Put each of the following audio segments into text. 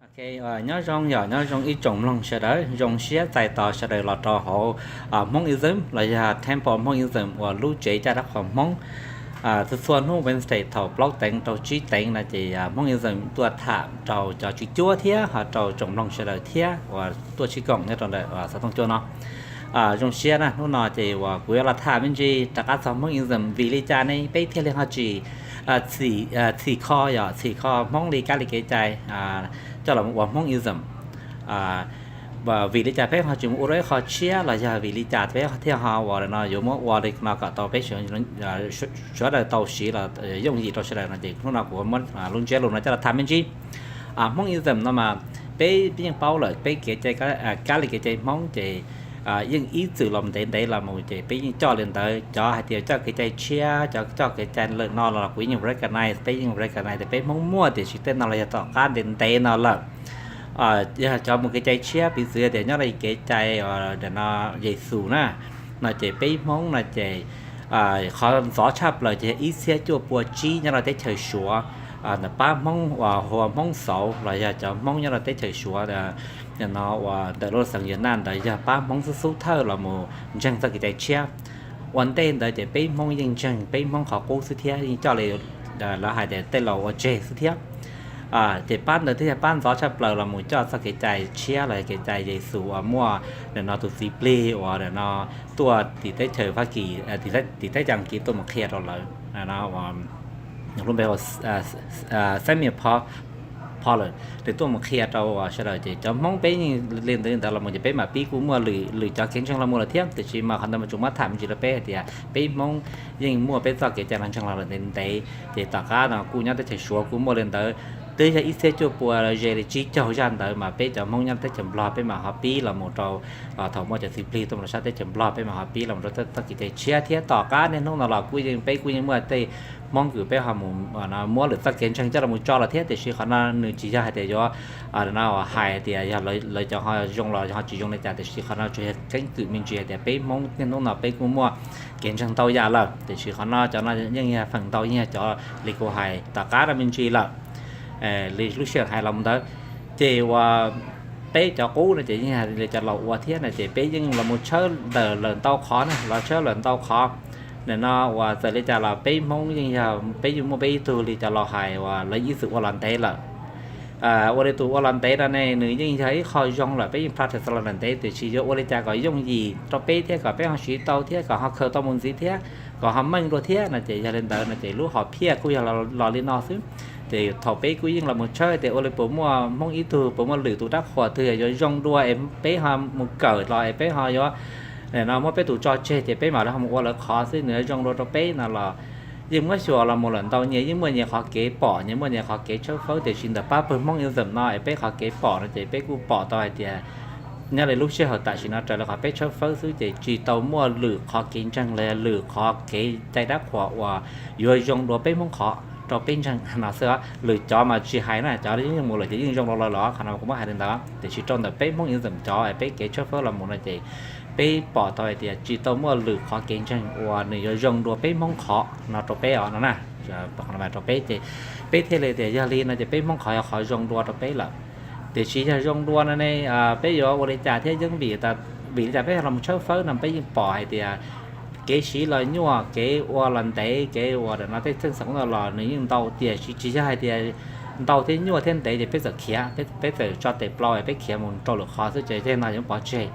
Ok, nyob zoo yom, nyob zoo ib tsoom mloog sawv daws, zoo siab txais tos sawv daws los rau hauv Hmoonism los yog Temple Hmoonism uas lub tsev caj dab qhuas Hmoob txhua txhua hnub Wednesday thaum plaub teev rau tsib teev no ces Hmoonism tuaj tham rau cov tswv cuab thiab ho rau tsoom mloog sawv daws thiab uas tuaj sib koom nyob rau ntawm xov tooj cuaj no. Zoo siab na, hnub no ces uas kuv yuav los tham me ntsis rov qab txog Hmoonism vim li cas ne peb thiaj li ho tsis txhim kho, yog txhim kho Hmoob li kab li kev cai coj los ua Hmoonism. Vim li cas peb ho tsis mus ua rau ib qho tshiab los yog vim li cas peb thiaj ho uas no yuav muab ua li no kom tau peb sawv daws tau siv los yooj yim rau sawv daws no ces hnub no kuv muab lub ntsiab lus no coj los tham me ntsis. Hmoonism no mas peb yeej paub lawm, peb kev cai, kab li kev cai Hmoob ces yeej ib txwm los ntev ntev los mus ces peb yeej coj li ntawd. Cov hais tias coj kev cai tshiab, cov coj kev cai lawm no los kuv yeej recognize, peb yeej recognize tias peb Hmoob muaj, tiam sis tej no los yog tom qab ntev ntev no lawm. Yog cov mus kev cai tshiab piv txwv tias nyob rau kev cai no Yexus na, no ces peb Hmoob no ces qhov ntxov tshaj plaws ces ib txhiab cuaj pua tsib nyob rau teb chaws Suav, ntawm pab Hmoob uas hu ua Hmoob Xauv los yog cov Hmoob nyob rau teb chaws Suav no uas ntawm lub xeev Yuav Naj ntawd yog pab Hmoob xub xub thawj los mus ntseeg txoj kev cai tshiab. Ua ntej ntawd ces peb Hmoob yeej ntseeg peb Hmoob qhov qub xwb thiab yeej coj li lawv hais tias tej laus ua tseg xwb thiab. Ces pab ntawd thiaj yog pab ntxov tshaj plaws los mus coj txoj kev cai tshiab los kev cai Yexus uas muaj nim no tus txiv plig uas nim no tuaj tim teb chaws Fab Kis, tim teb chaws Askiv tuaj mus qhia rau lawv, lub npe hu Samuel Pollard, nws tuaj mus qhia rau sawv daws ces cov Hmoob peb yeej li ntawd li ntawd los mus ces peb mam pib kuj muaj lwm lwm cov kev ntseeg los mus lawm thiab, tiam sis mas qhov ntawd mas tsuas muab tham me ntsis rau peb hais tias peb Hmoob yeej muaj peb txoj kev cai los ntseeg los lawm ntev ntev. Ces tom qab no kuj nyob teb chaws Suav kuj muaj li ntawd, twb yog ib txhiab cuaj pua ze li tsib caug zaj ntawd mas peb cov Hmoob nyob teb chaws Nplog peb mam ho pib los mus rau thaum muaj cov txiv plig tuaj mus rau sab teb chaws Nplog peb mam ho pib los mus rau txoj kev cai tshiab thiab. Tom qab niaj hnub no los kuj yeej peb kuj yeej muaj tej Hmoob kws peb ho mus muab lwm txoj kev ntseeg coj los mus tso los thiab, tiam sis qhov no nws tsis yog hais tias yuav no hais tias yog lawv cov ho zoo los ho tsis zoo li cas, tiam sis qhov no tsuas yog keeb kwm me ntsis hais tias peb Hmoob niaj hnub no peb kuj muaj kev ntseeg ntau yam lawm, tiam sis qhov no cov no yeej yog feem ntau yeej yog cov li kuv hais tom qab no me ntsis lawm. Li lub sij hawm hais los mus ntawd ces uas peb cov qub no ces yeej li cov laus ua thiab no ces peb yeej los mus tshawb ntawm lawm ntau qhov na, los tshawb lawm ntau qhov. Nim no uas txawm li cas los peb Hmoob yeej yog peb yeej muaj peb ib tug li cov laus hais uas lawv ib txwm ua los ntev lawm. Ua li tus ua los ntev no ne nws yeej yog ib qho zoo lawm, peb yeej practice los ntev, tiam sis yuav ua li cas kom yooj yim rau peb thiab kom peb ho siv tau thiab kom ho khaws tau mus ntxiv thiab kom ho meej dua thiab no ces yog li ntawd no ces lub hom phiaj kuj yog los li no xwb. Ces thaum peb kuj yeej los mus tshawb tias ua li puas muaj Hmoob ib tug, puas muaj lwm tus dab qhuas twg yuav zoo dua es peb ho mus kawm los es peb ho yuav no muab peb tus tso tseg ces peb mam li ho mus ua lawv qhov xwb nws yuav zoo dua rau peb no los yeej muab xyuas los mus lawm ntau nyias yeej muaj nyias qhov kev pom, nyias muaj nyias qhov kev tshawb fawb, tiam sis ntawm pab pawg Hmoob ism no es peb qhov kev pom no ces peb kuj pom tau hais tias nyob li lub sij hawm tam sim no raws li qhov peb tshawb fawb xwb ces tsis tau muaj lwm qhov kev ntseeg los yog lwm qhov kev cai dab qhuas uas yuav zoo dua peb Hmoob qhov rau peb ntseeg no xwb. Lwm cov mas tsis hais na, cov yeej mus lawm ces yeej zoo dua lawm los qhov no kuv muab hais li ntawd, tiam sis rau ntawm peb Hmoob ism cov es peb kev tshawb fawb los mus no ces peb pom tau hais tias tsis tau muaj lwm qhov kev ntseeg uas nws yuav zoo dua peb Hmoob qhov no rau peb os no na. Rau peb ces peb thiaj li tias yog li no ces peb Hmoob qhov yog qhov zoo dua rau peb lawm. Tiam sis yog zoo dua no ne peb yuav ua li cas thiab yeej vim, vim li cas peb los mus tshawb fawb no peb yeej pom hais tias kev siv los nyuaj, kev ua los ntev, kev ua no tej txheej xeem no los nws yeej ntau, tiam sis tsis yog hais tias ntau thiab nyuaj thiab ntev ces peb txawm khiav, peb txawm tso tes plaub peb khiav mus rau lwm qhov xwb ces tej no yuav pov tseg.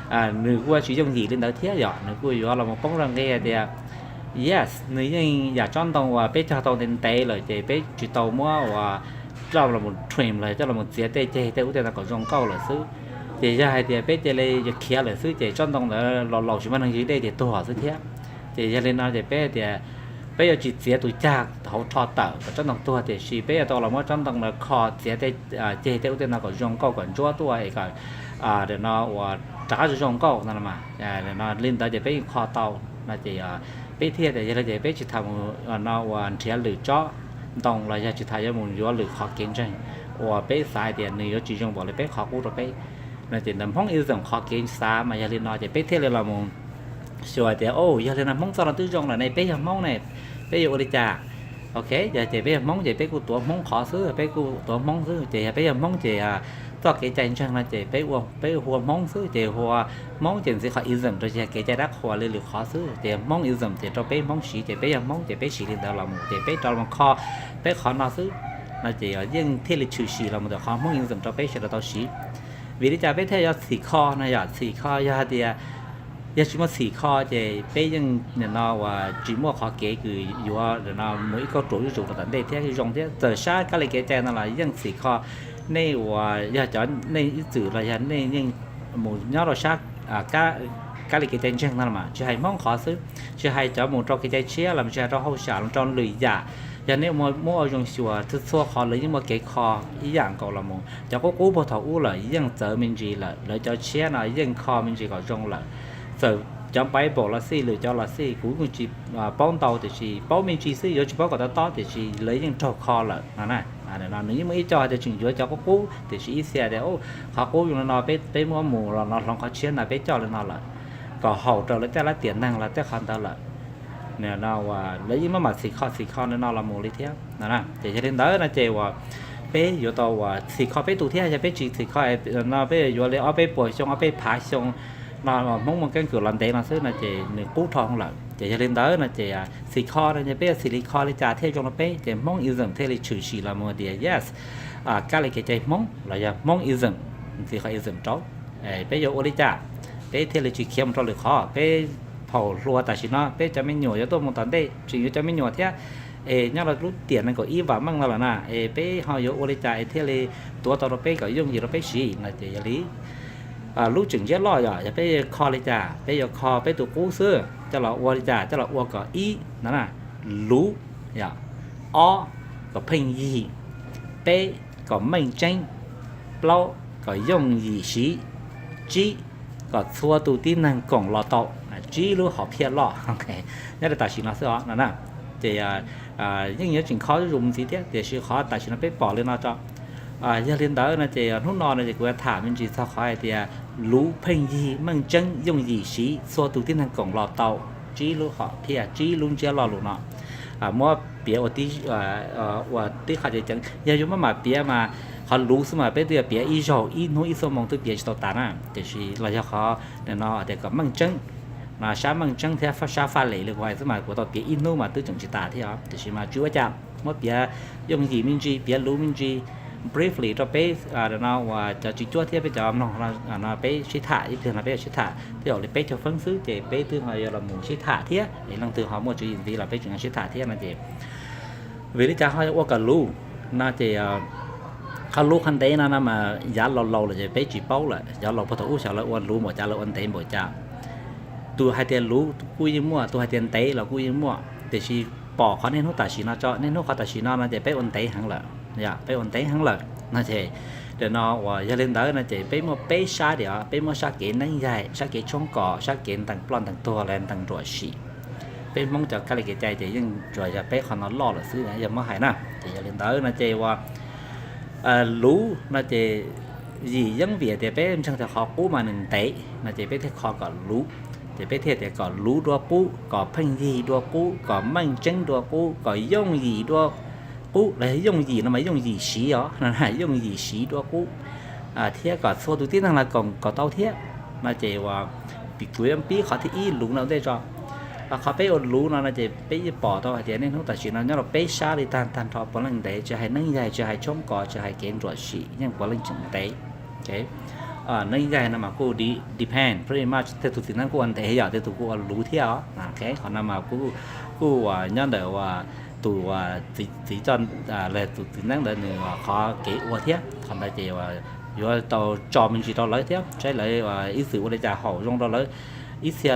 Nws kuj tsis yooj yim li ntawd thiab yom, nws kuj yuav los mus poob rau nqi hais tias yes, nws yeej yam tsob ntoo uas peb cog tau ntev ntev lawm ces peb tsis tau muab uas coj los trim los coj los txiav tej ceg tej ub tej no kom zoo nkauj lawm xwb. Ces yog hais tias peb cia li yuav khiav lawm xwb ces tsob ntoo ntawd los laus tsis muaj neeg yws dej ces tuag xwb thiab. Ces yog li no ces peb tias peb yuav tsis txiav tus cag hauv rho tawm kom tsob ntoo tuag, tiam sis peb yuav tau los muab tsob ntoo ntawd kho txiav tej ceg tej ub tej no kom zoo nkauj kom ntsuab tuaj es kom no uas rov qab zoo zoo nkauj no. Li ntawd ces peb yeej kho tau no ces peb thiaj tias yog li ces peb tsis tham mus no uas nrhiav lwm tsob ntoo los yog tsis tham yuav mus yuav lwm qhov kev ntseeg uas peb xav hais tias nws yuav tsis zoo npaum li peb qhov qub rau peb no ces ntawm Hmoob ism qhov kev xav mas yog li no ces peb thiaj li los mus xyuas hais tias o yog li no Hmoob txoj no twb zoo lawm ne, peb yog Hmoob ne peb yuav ua li cas? Ok, yog ces peb yog Hmoob ces peb kuj tuav Hmoob qhov xwb, peb kuj tuav Hmoob xwb. Ces yog peb yog Hmoob ces txoj kev cai ntseeg no ces peb ua, peb hu ua Hmoob xwb. Ces hu ua Hmoob ces ntxiv qhov ism rau ces kev cai dab qhuas li lwm qhov xwb. Ces Hmoob ism ces rau peb Hmoob siv, ces peb yog Hmoob ces peb siv li ntawd los mus, ces peb rov los kho peb qhov no xwb. No ces yeej thiaj li tshwm sim los mus ntawm qhov Hmoob ism rau peb sawv daws tau siv. Vim li cas peb thiaj yuav txhim kho no? Yog txhim kho, yog hais tias yog tsis muaj txhim kho ces peb yeej nim no uas tsis muaj qhov kev kws yuav no mus ib kauj ruam zuj zus rau tom ntej thiab zoo thiab. Txawm sab kab li kev cai no los yeej txhim kho. Nej uas yog cov nej ib txwm los yog nej yeej mus nyob rau sab kab li kev cai ntseeg no los mas, tsis hais Hmoob qhov xwb, tsis hais cov mus rau kev cai tshiab los tsis hais rau hauj sam los rau lwm yam, yog nej muab ua zoo xyuas txhua txhua qhov lawv yeej muaj kev kho ib yam nkaus los mus. Cov qub qub puag thaum ub lawm yeej txawv me ntsis lawm, lawv cov tshiab no yeej kho me ntsis kom zoo lawm. Txawm cov Bible los xij, lwm cov los xij, kuv kuj tsis paub ntau tiam sis paub me ntsis xwb, yuav tsis paub kom tob tob tiam sis lawv yeej raug kho lawm no na. Nws yeej muaj ib co hais tias tseem yuav cov qub qub tiam sis ib txhia tias qhov qub zoo li no, peb muab mus los no hloov qhov tshiab ntawd peb coj li no lawm, kom haum rau lawv tej lab tiam neeg los tej qhov ntawd lawm. Lawv yeej muab mam txhim kho txhim kho li no los mus li thiab no. Ces yog li ntawd no ces uas peb yuav tau uas txhim kho peb tus thiab. Yog peb tsis txhim kho no peb yuav li ob peb puas xyoo ob peb phav xyoo no Hmoob muaj keeb kwm los ntev no xwb no ces nws qub dhau lawm. Ces yog li ntawd no ces txhim kho no ces peb yuav txhim li kho li cas thiaj zoo rau peb, ces Hmoob ism thiaj li tshwm sim los mus tias yes, kab li kev cai Hmoob los yog Hmoob ism, ntxiv qhov ism rau. Peb yuav ua li cas peb thiaj li tsis khiav mus rau lwm qhov? Peb thaum hluas tam sim no peb cov me nyuam yuav tuaj mus tom ntej tseem yuav cov me nyuam thiab, es nyob rau lub tiam nees nkaum ib vam meej no lawm na, es peb ho yuav ua li cas es thiaj li tuav tau rau peb kom yooj yim rau peb siv no ces yog li lub tseem ntsiab loj yog, yog peb kho li cas? Peb yuav kho peb tus qub xwb, coj los ua li cas? Coj los ua kom ib no na, luv, yog, ob, kom pheej yig, peb, kom meej tseeb, plaub, kom yooj yim siv, tsib, kom txhua tus tib neeg koom los tau, tsib lub hom phiaj loj. Nyob rau tam sim no xwb os no na. Ces yeej yuav tseem kho zuj zus mus ntxiv thiab tiam sis qhov tam sim no peb pom li no tso. Yog li ntawd no ces hnub no no ces kuv yuav tham me ntsis txog qhov hais tias luv, pheej yig, meej tseeb, yooj yim siv, txhua tus tib neeg koom los tau, tsib lub hom phiaj, tsib lub ntsiab lo lus no. Muab piav ua tib qho ceev ceev, yog yuav muab mam piav mas qhov luv xwb mas peb twb yuav piav ib zaug ib hnub ib xuab moos twb piav tsis tau tas na. Tiam sis los yog qhov no tias kom meej tseeb, sab meej tseeb thiab sab faj lem li kuv hais xwb mas kuv tau piav ib hnub mas twb tseem tsis tas thiab os. Tiam sis mas tsis ua cas, muab piav yooj yim me ntsis, piav luv me ntsis, briefly rau peb no uas cov tswv cuab thiab peb cov mloog no peb sib tham ib pliag no peb yuav sib tham twb yog li peb caug feeb xwb ces peb twb ho yuav los mus sib tham thiab. Es leej twg ho muaj tswv yim ntxiv los peb tseem sib tham thiab no ces vim li cas ho ua kom luv no ces qhov luv qhov ntev no no mas yav laus laus lawm ces peb tsis paub lawm, yav laus puag thaum ub xyov lawv ua luv npaum cas lawv ua ntev npaum cas. Tus hais tias luv kuj yeej muaj, tus hais tias ntev los kuj yeej muaj, tiam sis pom qhov niaj hnub tam sim no tso, niaj hnub qhov tam sim no no ces peb ua ntev heev lawm, peb ua ntev heev lawm no ces no uas yog li ntawd no ces peb muaj peb sab tias peb muaj sab kev neeb yaig, sab kev tshoob kos, sab kev ntees ploj ntees tuag los ntees nruam sim. Peb Hmoob cov kab li kev cai ces yeej tsuas yog peb qhov no loj lawm xwb yog muab hais na. Ces yog li ntawd no ces uas luv no ces yim yeeb vim tias peb ntseeg tias qhov qub mas nws ntev no ces peb thiaj kho kom luv. Ces peb thiaj tias kom luv dua qub, kom pheej yig dua qub, kom meej tseeb dua qub, kom yooj yim dua qub los yog yooj yim no mas yooj yim siv os, yooj yim siv dua qub thiab kom txhua tus tib neeg los koom kom tau thiab no ces uas kuv yuav pib qhov thib ib luv no ua ntej tso. Qhov peb ua luv no no ces peb yeej pom tau hais tias niaj hnub tam sim no nyob rau peb sab li tag tag nrho puav leej ntev, tsis hais neeb yaig, tsis hais tshoob kos, tsis hais kev nruam sim, yeej puav leej tseem ntev. Neeb yaig no mas kuj depend pretty much, tej tus txiv neeb kuj ua ntev yom, tej tus kuj ua luv thiab os. Qhov no mas kuj uas nyob ntawm uas tus txiv coj, tus txiv neeb ntawd nws qhov kev ua thiab. Qhov ntawd ces yuav tau tso me ntsis rau lawv thiab saib lawv ib txwm ua li cas haum zoo rau lawv. Ib txhia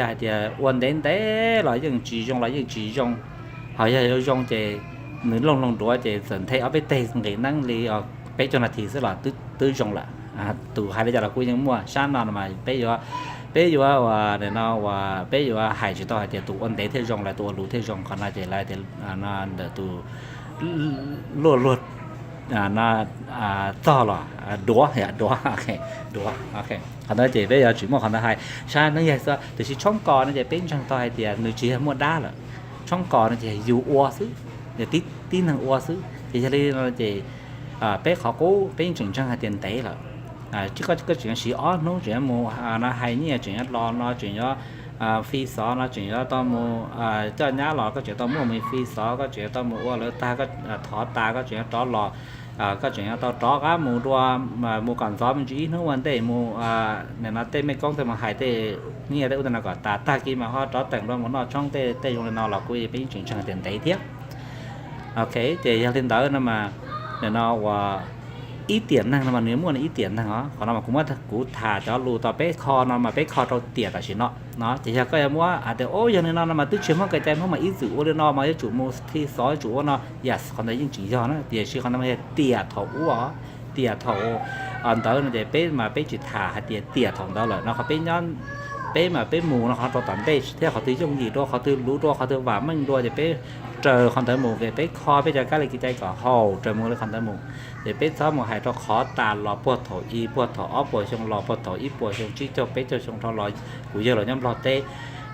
hais tias ua ntev ntev los yeej tsis zoo los yeej tsis zoo, ho yog yuav zoo ces nws looj looj duav ces txawm nthe ob peb teg nqis neeb li peb caug nas this xwb los twb zoo lawm. Tus hais li cas los kuj yeej muaj. Sab no no mas peb yuav, peb yuav uas no uas peb yuav hais tsis tau hais tias tus ua ntev thiaj zoo los tus ua luv thiaj zoo. Qhov no ces lawv tias ntawm tus luaj luag txog los duav, duav, duav. Qhov ntawd ces peb yuav tsis muaj qhov ntawd hais. Sab neeb yaig xwb, tiam sis tshoob kos no ces peb ntseeg tau hais tias nws tsis yog muaj dab lawm. Tshoob kos no ces yus ua xwb. tib neeg ua xwb. Ces yog li no ces peb qhov qub peb yeej tseem ntseeg hais tias ntev lawm. Koj tseem yuav siv ob hnub tseem yuav mus no hais nyiaj, tseem yuav los no, tseem yuav fi xov no, tseem yuav tau mus coj nyab los, koj tseem yuav tau muaj mus fi xov, koj tseem yuav tau mus ua lawv tag, thov tas koj tseem yuav rov los, koj tseem yuav tau rov qab mus dua, mus kom ntxov me ntsis ib hnub ua ntej mus, nim no tej mej koob tej mus hais tej nyiaj tej ub tej no kom tas, tag kis mas ho rov teem dua mus noj tshoob tej tej zoo li no los kuj peb yeej tseem ntseeg tias ntev thiab. Ok, ces yog li ntawd no mas, nim no uas ib tiam neeg no mas nws muaj ib tiam neeg os. Qhov no mas kuv muab kuv tham cov lus tau peb kho no mas peb kho rau tiam tam sim no no. Ces yog koj yuav muab hais tias o yog li no no mas twb tsis muaj kev cai Hmoob mas ib txwm ua li no mas yuav tsum mus fi xov yuav tsum ua no, yes, qhov ntawd yeej tseem yog na, tiam sis qhov ntawd mas yog tiam thaum ub, tiam thaum ntawd no ces peb mas peb tsis tham hais tias tiam thaum ntawd lawm no, qhov peb nyob, peb mas peb mus no qhov rau tom ntej thiab qhov twg yooj yim dua, qhov twg luv dua, qhov twg vam meej dua ces peb raws qhov ntawd mus, peb kho peb cov kab li kev cai kom haum raws mus li qhov ntawd mus. Ces peb txhob mus hais rau qhov tas los puag thaum i, puag thaum ob puas xyoo los puag thaum ib puas xyoo, tsib caug peb caug xyoo dhau los kuv yawg los nyob Nplog teb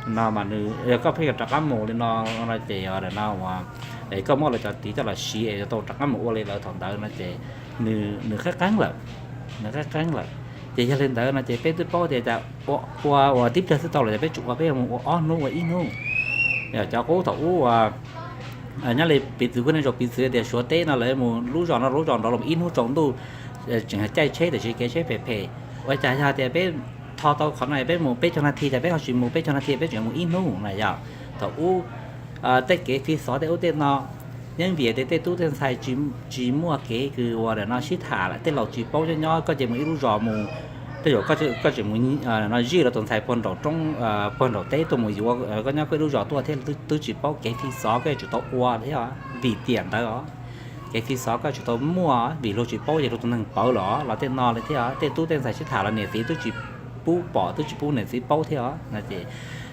no mas nws, yog koj pheej yuav rov qab mus li no no ces no uas koj muab lawv cov tiv coj los siv es yuav tau rov qab mus ua li lawv thaum ntawd no ces nws qab qeeb lawm, nws qab qeeb lawm. Ces yog li ntawd no ces peb twb paub tias cas ua ua tib pliag xwb tau lawm, ces peb tsum ua, peb yuav mus ua ob hnub ua ib hnub. Cov qub thaum ub uas nyob li piv txwv, kuv nej zaum piv txwv tias Suav teb no lawv mus lub zos no lub zos nraud los ib hnub tsaus ntuj, tseem caij tsheb tiam sis kev tsheb phem phem. Ua cas yog tias peb tho tau qhov no peb mus peb caug nas this, cas peb ho tsis mus peb caug nas this, peb tseem mus ib hnub na yog? Thaum ub tej kev fi xov tej ub tej no yeej vim tias tej tub tej ntxhais tsis muaj kev kws uas no sib tham lawm, tej laus tsis paub nyob nyob, koj ces mus ib lub zos mus, tej zaum koj tseem mus no zij rau tus ntxhais puag nraum roob puag nraum teb tuaj mus yuav, koj nyob koj ib lub zos tuaj thiab twb tsis paub kev fi xov, koj yuav tsum tau ua thiab. Vim tiam ntawd os, kev fi xov koj yuav tsum tau muaj, vim luag tsis paub ces luag tus neeg pawv los los tej no li thiab. Tej tub tej ntxhais sib tham los niam txiv twb tsis pub pom, twb tsis pub niam txiv paub thiab no ces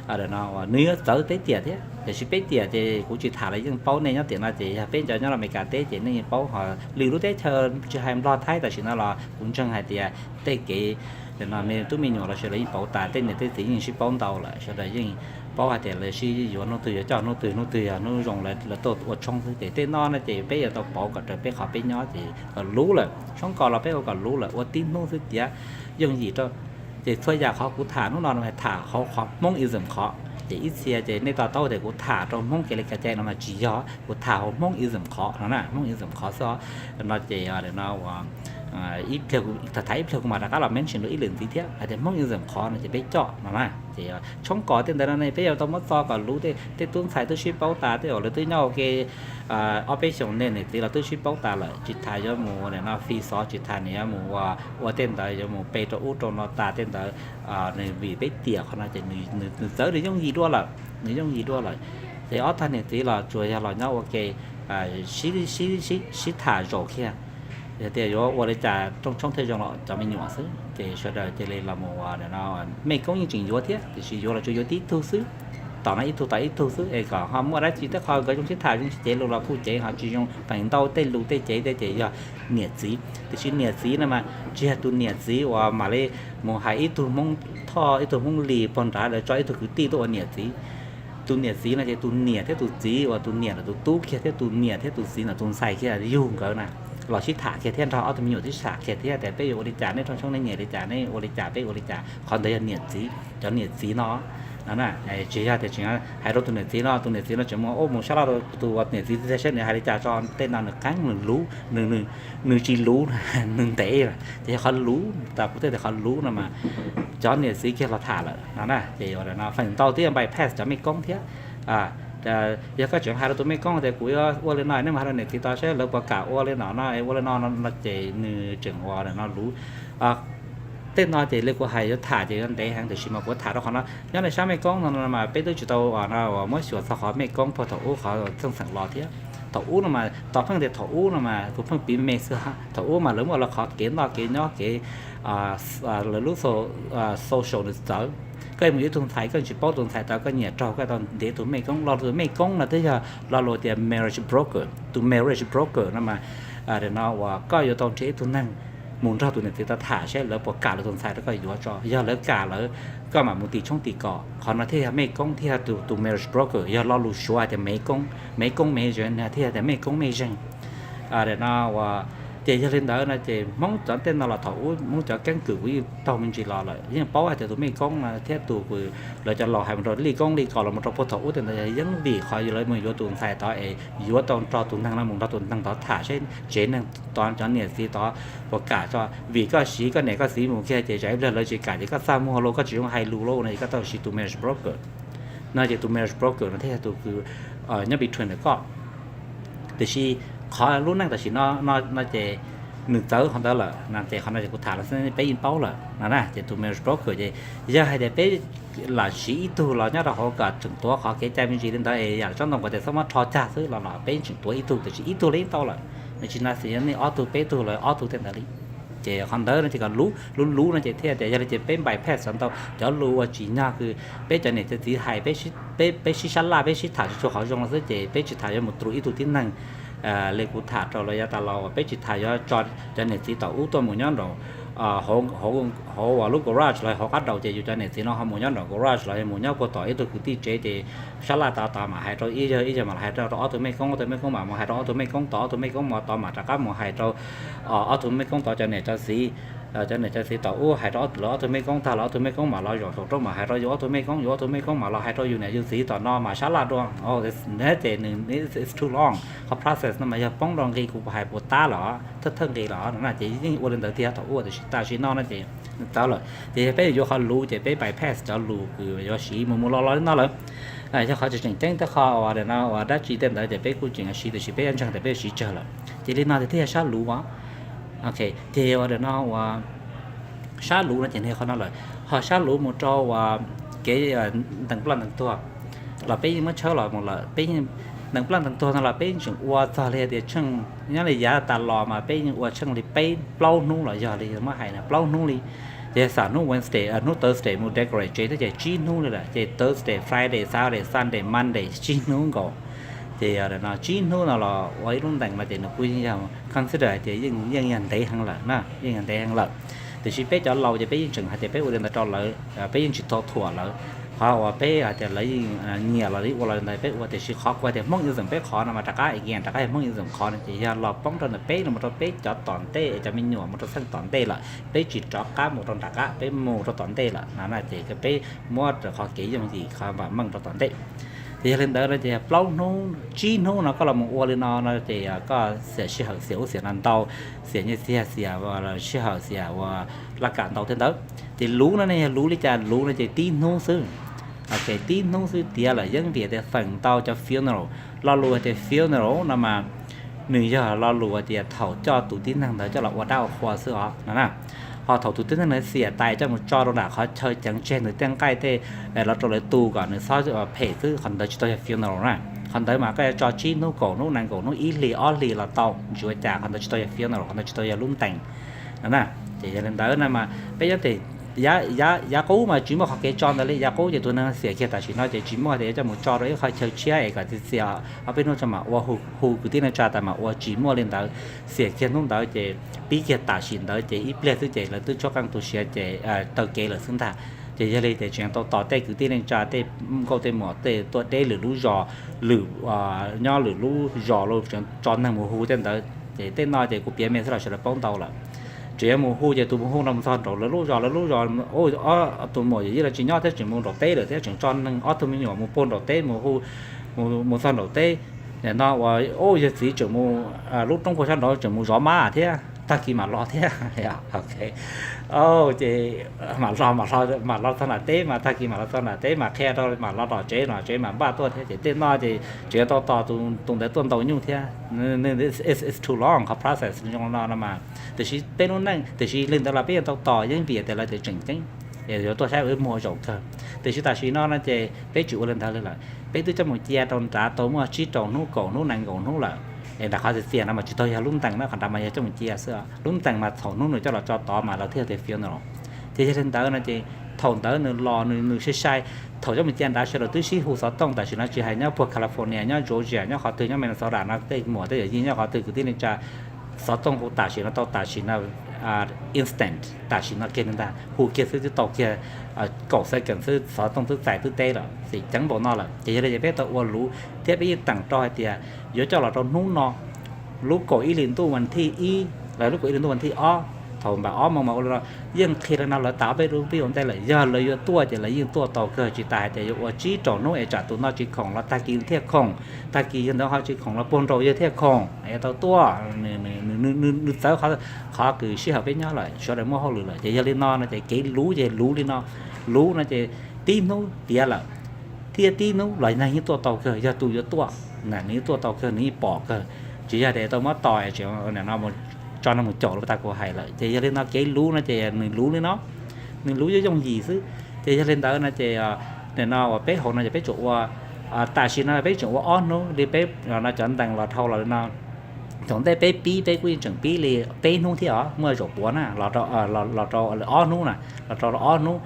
nws yuav txawv peb tiam thiab. Tiam sis peb tiam ces kuv tsis tham los yeej paub, nej nyob tiam no ces yog peb cov nyob Amelikas teb ces nej yeej paub, ho lwm lub teb chaws tsis hais Nplog Thaib tam sim no los kuv ntseeg hais tias tej kev no me tub me nyuam los sawv daws yeej paub tas, tej niam tej txiv yeej sib paub ntau lawm, sawv daws yeej paub hais tias lawv sib yuav hnub twg yuav coj hnub twg, hnub twg yog hnub zoo lawv tuaj ua tshoob xwb. Ces tej no no ces peb yuav tau pauv kom raws peb qhov peb nyob ces kom luv lawm, tshoob kos los peb ua kom luv lawm, ua tib hnub xwb tiav yooj yim rau. Ces txhua yam qhov kuv tham hnub no tham hauv qhov Hmoob ism qhov, ces ib txhia ces nej to taub tias kuv tham rau Hmoob kev li kev cai no mas tsis yog, kuv tham hauv Hmoob ism qhov no na, Hmoob ism qhov xwb no ces no uas ib pliag, tham ib pliag kuv mam rov qab los mention dua ib lwm ntxiv thiab hais tias Hmoob ism qhov no ces peb coj no na. Ces tshoob kos tej ntawd no ne peb yuav tau muab txo kom luv, tej tub ntxhais twb sib paub tas, tej uas lawv twb nyob ua ke ob peb xyoos, niam txiv los twb sib paub tas lawm, tsis tas yuav mus nim no fi xov, tsis tas nws yuav mus ua tej ntawd yuav mus pe rau ub rau no tas tej ntawd, nws vim peb tiam qhov no ces nws txawv, nws yooj yim dua lawm, nws yooj yim dua lawm. Ces ob tag niam txiv los tsuas yog los nyob ua ke sib tham zaum kiag, yog tias yuav ua li cas rooj tshoob thiaj zoo los cov me nyuam xwb. Ces sawv daws cia li los mus ua no, mej koob yeej tseem yuav thiab, tiam sis yuav los tsuas yuav tib tug xwb, tom no ib tug tom ib tug xwb es kom ho muaj dab tsi tej qho nkawd zoo sib tham zoo sib cev lus los kuj ceev, ho tsis zoo feem ntau tej lus tej cev tej ces yog niam txiv. Tiam sis niam txiv no mas tsis yog tus niam txiv uas mam li mus hais ib tug Hmoob Thoj ib tug Hmoob Lis puag nrad lawv tso ib tug kwv tij tuaj ua niam txiv. Tus niam txiv no ces tus niam thiab tus txiv uas tus niam ntawm tus tub kiag thiab tus niam thiab tus txiv ntawm tus ntxhais kiag yug nkawd na, los sib tham kiag thiab nrog ob tug me nyuam sib tham kiag thiab tias peb yuav ua li cas, nej rooj tshoob nej nyiam li cas, nej ua li cas peb ua li cas. Qhov ntawd yog niam txiv, cov niam txiv no no na. Tsis yog tias tseem hais rau tus niam txiv no, tus niam txiv no tseem mus ua mus sab laj rau tus niam txiv saib nws hais li cas tso, tej no nws qeeb, nws luv, nws tsis luv, nws ntev. Ces yog qhov luv, tas kuv thiaj tias qhov luv no mas cov niam txiv kiag los tham lawm no na. Ces feem ntau twb yog bypass cov mej koob thiab. Yog koj tseem hais rau tus mej koob tias kuv yuav ua li no, nej mus hais rau niam txiv tod saib lawv puas kam ua li no no, ua li no no ces nws tseem ua no luv. Tej no ces li kuv hais yuav tham ces yuav ntev heev, tiam sis mas kuv tham rau qhov no, nyob li sab mej koob no mas peb twb tsis tau muab xyuas txog qhov mej koob puag thaum ub qhov txheej xeem los thiab. Thaum ub no mas tos pheej tias thaum ub no mas kuv pheej piv me xwb, thaum ub mas lawv muaj lawv qhov kev noj kev nyob kev lawv lub social nws txawv. Koj mus yuav ib tug ntxhais koj tsis paub tus ntxhais tod, koj nyiam raug koj tau nrhiav tus mej koob. Lo lus mej koob no twb yog lo lus tias marriage broker. Tus marriage broker no mas no uas koj yuav tau nrhiav ib tug neeg mus nrog tus niam txiv tod tham seb lawv puas kam lawv tus ntxhais rau koj yuav tso. Yog lawv kam lawm, koj mam mus tis tshoob tis kos. Qhov no thiaj yog mej koob thiab yog tus, tus marriage broker, yog lo lus Suav hais tias mej koob, mej koob mej zeej, thiaj tias mej koob mej zeej. No, ces yog li ntawd no ces Hmoob cov tej no los thaum ub Hmoob cov keeb kwm kuv yeej taug me ntsis los lawm, yeej paub hais tias tus mej koob no thiab tus kws lawv cov laus hais mus rau li koob li kos los mus rau puag thaum ub tej ntawd yog yeeb vim qhov lawv mus yuav tus ntxhais tod es yuav tau nrog tus neeg no mus nrog tus neeg tod tham seb tsev neeg tod cov niam txiv tod puas kam tso. Vim koj siv koj niam koj txiv mus kiag ces tsam ib pliag lawv tsis kam ces koj txaj muag lauj, koj tsis zoo hais lus lauj no ces koj tau siv tus marriage broker. No ces tus marriage broker no thiaj yog tus kws nyob between ntawm koj. Tiam sis qhov lub neej tam sim no, no ces nws txawv qhov ntawd lawm no ces qhov no ces kuv tham los xwb peb yeej paub lawm no na. Ces tus marriage broker ces yog hais tias peb lam siv ib tug los nyob rau hauv kom tseem tuav qhov kev cai me ntsis li ntawd es yam tsob ntoo kuv tias txhob muab rho cag xwb los los peb tseem tuav ib tug, tiam sis ib tug los yeej tau lawm. Nws tsis na xis nej ob tug peb tug los ob tug tej ntawd li. Ces qhov ntawd no ces kom luv luv luv no ces thiaj tias yog li ces peb bypass ntau cov lus uas tsim nyog kws peb cov niam cov txiv hais, peb sib sab laj peb sib tham tsis tshua qhov zoo no xwb ces peb tsis tham yuav mus through ib tug tib neeg li kuv tham rau lawv yav tas los uas peb tsis tham yuav tso cov niam txiv tom ub tuaj mus nyob nraum hauv lub garage los hauv qab daus ces yus cov niam txiv no ho mus nyob nraum garage los yog mus nyob puag tom ib tug kwv tij tsev ces sab laj tod tod mam hais rau ib yawg, ib yawg mam los hais rau ob tug mej koob, ob tug mej koob mam mus hais rau ob tug mej koob tod, ob tug mej koob tod mam rov qab mus hais rau ob tug mej koob tod cov niam cov txiv. Cov niam cov txiv tom ub hais rau lawv ob tug mej koob tag los ob tug mej koob mam los zaum saum roob mam hais rau yus ob tug mej koob, yus ob tug mej koob mam los hais rau yus niam yus txiv tom no mam sab laj dua. Ces nws it's too long, qhov process no mas yog poob rau nqi kuv hais puas tab los thawj thawj nqi los no ces yeej ua li ntawd tiag thaum ub, tiam sis tam sim no no ces nws tawv lawm ces yog peb yuav qhov luv ces peb bypass cov lus kws yuav siv mus mus los los li no lawm. Yog qhov tseem ceeb tej qho uas no uas dab tsi tej ntawd ces peb kuj tseem siv tiam sis peb yuav ntseeg tias peb yuav siv tsawg lawm. Ces li no tias thiaj yog sab luv os. Ces uas no uas sab luv no ces nws qhov no lawm, ho sab luv mus rau uas kev ntees ploj ntees tuag los peb yeej muab tshawb los mus lawm, peb yeej ntees ploj ntees tuag no los peb yeej tseem ua txog li tias tsheej nyob li yav tas los mas peb yeej ua tsheej li peb plaub hnub los yog li muab hais no plaub hnub li. Ces xam hnub Wednesday hnub Thursday mus decorate tsev thiab ces tsib hnub li lawm, ces Thursday, Friday, Saturday, Sunday, Monday tsib hnub nkaus. Ces no tsib hnub no los ua ib lub ntees no ces nws kuj yeej yog consider hais tias yeej yog ntev heev lawm na, yeej yog ntev heev lawm. Tiam sis peb cov laus ces peb yeej tseem hais tias peb ua li ntawd rau lawv, peb yeej tsis tau thuam lawv. Qhov uas peb hais tias lawv yeej nyiam los ua los li ntawd peb ua, tiam sis qhov kuv hais tias Hmoob ism peb qhov no mas rov qab again rov qab yog Hmoob ism qhov no ces yog los poob rau ntawm peb los rau peb cov tom ntej es cov me nyuam mus rau txheej tom ntej lawm, peb tsis rov qab mus rau nram qab, peb mus rau tom ntej lawm no na ces peb muab raws qhov kev yooj yim qhov vam meej rau tom ntej. Ces yog li ntawd no ces plaub hnub tsib hnub no koj los mus ua li no no ces koj xiam sij hawm xiam ub xiam no ntau, xiam nyiaj txiag xiam sij hawm xiam uas laj kam ntau thiab ntawd. Ces luv no ne yog luv li cas? Luv no ces tib hnub xwb. Tib hnub xwb tiav lawm yeej vim tias feem ntau cov funeral, lo lus tias funeral no mas nws yog lo lus tias thaum coj tus tib neeg ntawd coj los ua dab ua qhua xwb os no na. Ho thaum tus tib neeg ntawd xiam tas coj mus tso rau nram qhov chaw ceev tseg nws tej nqaij tej los rau lawv tu kom nws txhob phem xwb, qhov ntawd tsis tau yog funeral na. Qhov ntawd mas koj yuav tso tsib hnub kaum hnub nees nkaum hnub ib hlis ob hlis los tau, tsis ua cas, qhov ntawd tsis tau yog funeral, qhov ntawd tsis tau yog lub ntees no na. Ces yog li ntawd na mas peb nyob tim yav qub mas tsis muaj qhov kev tso ntawd li, yav qub ces tus neeg xiam kiag tam sim no ces tsis muaj tias yuav coj mus tso rau ib qhov chaw tshiab es kom txias txias ob peb hnub tso mam ua, hu hu kwv tij neej tsa tas mam ua, tsis muaj li ntawd. Xiam kiag hnub ntawd ces pib kiag tam sim ntawd ces ib pliag xwb ces lawv twb tshuab qeej tu siav ces taw kev lawm xwb ntag. Ces yog li ces tseem tau tos tej kwv tij neej tsa tej nkauj tej muam tej tuaj deb lwm lub zos, lwm nyob lwm lub zos los tseem tso neeg mus hu tej ntawd. Ces tej no ces kuv piav me xwb los sawv daws paub ntau lawm. Tseem yuav mus hu ces tus mus hu no mus txog nraum lawv lub zos, lawv lub zos tus muam yawm yij los tsis nyob thiab tseem mus nraum teb lawm thiab tseem tso neeg ob tug me nyuam mus puag nraum teb mus hu, mus txog nraum teb. Nim no uas yawg txiv tseem mus lub roob puag sab nraud tseem mus zov mab thiab, tag kis mam los thiab. Ces mam los, mam los txog nram teb mas tag kis mam los txog nram teb mas qhia rau mam los tom tsev, los tsev mas npaj tuaj thiab. Ces tej no ces tseem yuav tau tos tus ntawd tuaj ntau nyuj thiab. It's too long qhov process zoo no no mas. Tiam sis peb lub neej tiam sis li ntawd los peb yuav tau tos yeej vim tias lawv tias tseem ceeb, yuav tuaj saib ua ib muag zaum kawg. Tiam sis tam sim no no ces peb tsis ua li ntawd li lawm, peb twb coj mus cia rau nrad tau muaj tsib rau hnub, kaum hnub, nees nkaum hnub lawm. Es nram qhov txias txias no mas tsis tau yog lub ntees na, qhov nrad mas yog coj mus cia xwb. Lub ntees mas thaum hnub nws coj los tso tod mas lawv thiaj tias funeral. Ces yog li ntawd no ces thaum ntawd nws los nws nws sai sai, thaum coj mus cia nrad sawv daws twb sib hu xov tooj, tam sim no tsis hais nyob puag California, nyob Georgia, nyob qhov twg, nyob Minnesota no tej muam tej yawm yij nyob qhov twg, kwv tij neej tsa, xov tooj hu tam sim no tau tam sim no instant, tam sim no kiag li ntag, hu kiag xwb twb tau kiag, kaum second xwb xov tooj twb txais twb teb lawm, xim ceev npaum no lawm. Ces yog li ces peb tau ua luv thiab peb yeej teem rau hais tias yuav coj los rau hnub no, lub kaum ib hlis ntuj vas thij ib los lub kaum ib hlis ntuj vas thij ob, thaum npam ob moos mas ua li no. Yeej qhia li no lawv tas ob peb lub pib ua ntej lawm, yog lawv yuav tuaj ces lawv yeej tuaj tau kawg, tsis tas hais tias yuav ua tsib rau hnub es tsam tus no tsis khoom los tag kis thiaj khoom, tag kis yog ntawd ho tsis khoom los puag nraum yawg thiaj khoom es tau tuaj. Nws txawv qhov kws sij hawm peb nyob lawm, sawv daws muaj hauj lwm lawm. Ces yog li no no ces kev luv ces luv li no, luv no ces tib hnub tiav lawm thiab tib hnub los nws yeej tuaj tau kawg, yog tus yuav tuaj na nws yeej tuaj tau kawg, nws yeej pom kawg. Tsis yog tias tau muab tos tseem no tso nws mus caum li tas kuv hais lawm. Ces yog li no kev luv no ces nws luv li no, nws luv yooj yooj yim xwb. Ces yog li ntawd no ces nim no uas peb hauv no ces peb tsuas ua, tam sim no peb tseem ua ob hnub li peb no cov ntees los dhau los li no. Thaum ntej peb pib peb kuj yeej tseem pib li peb hnub thiab os, muaj zaum puav na los rau ob hnub na, los rau ob hnub.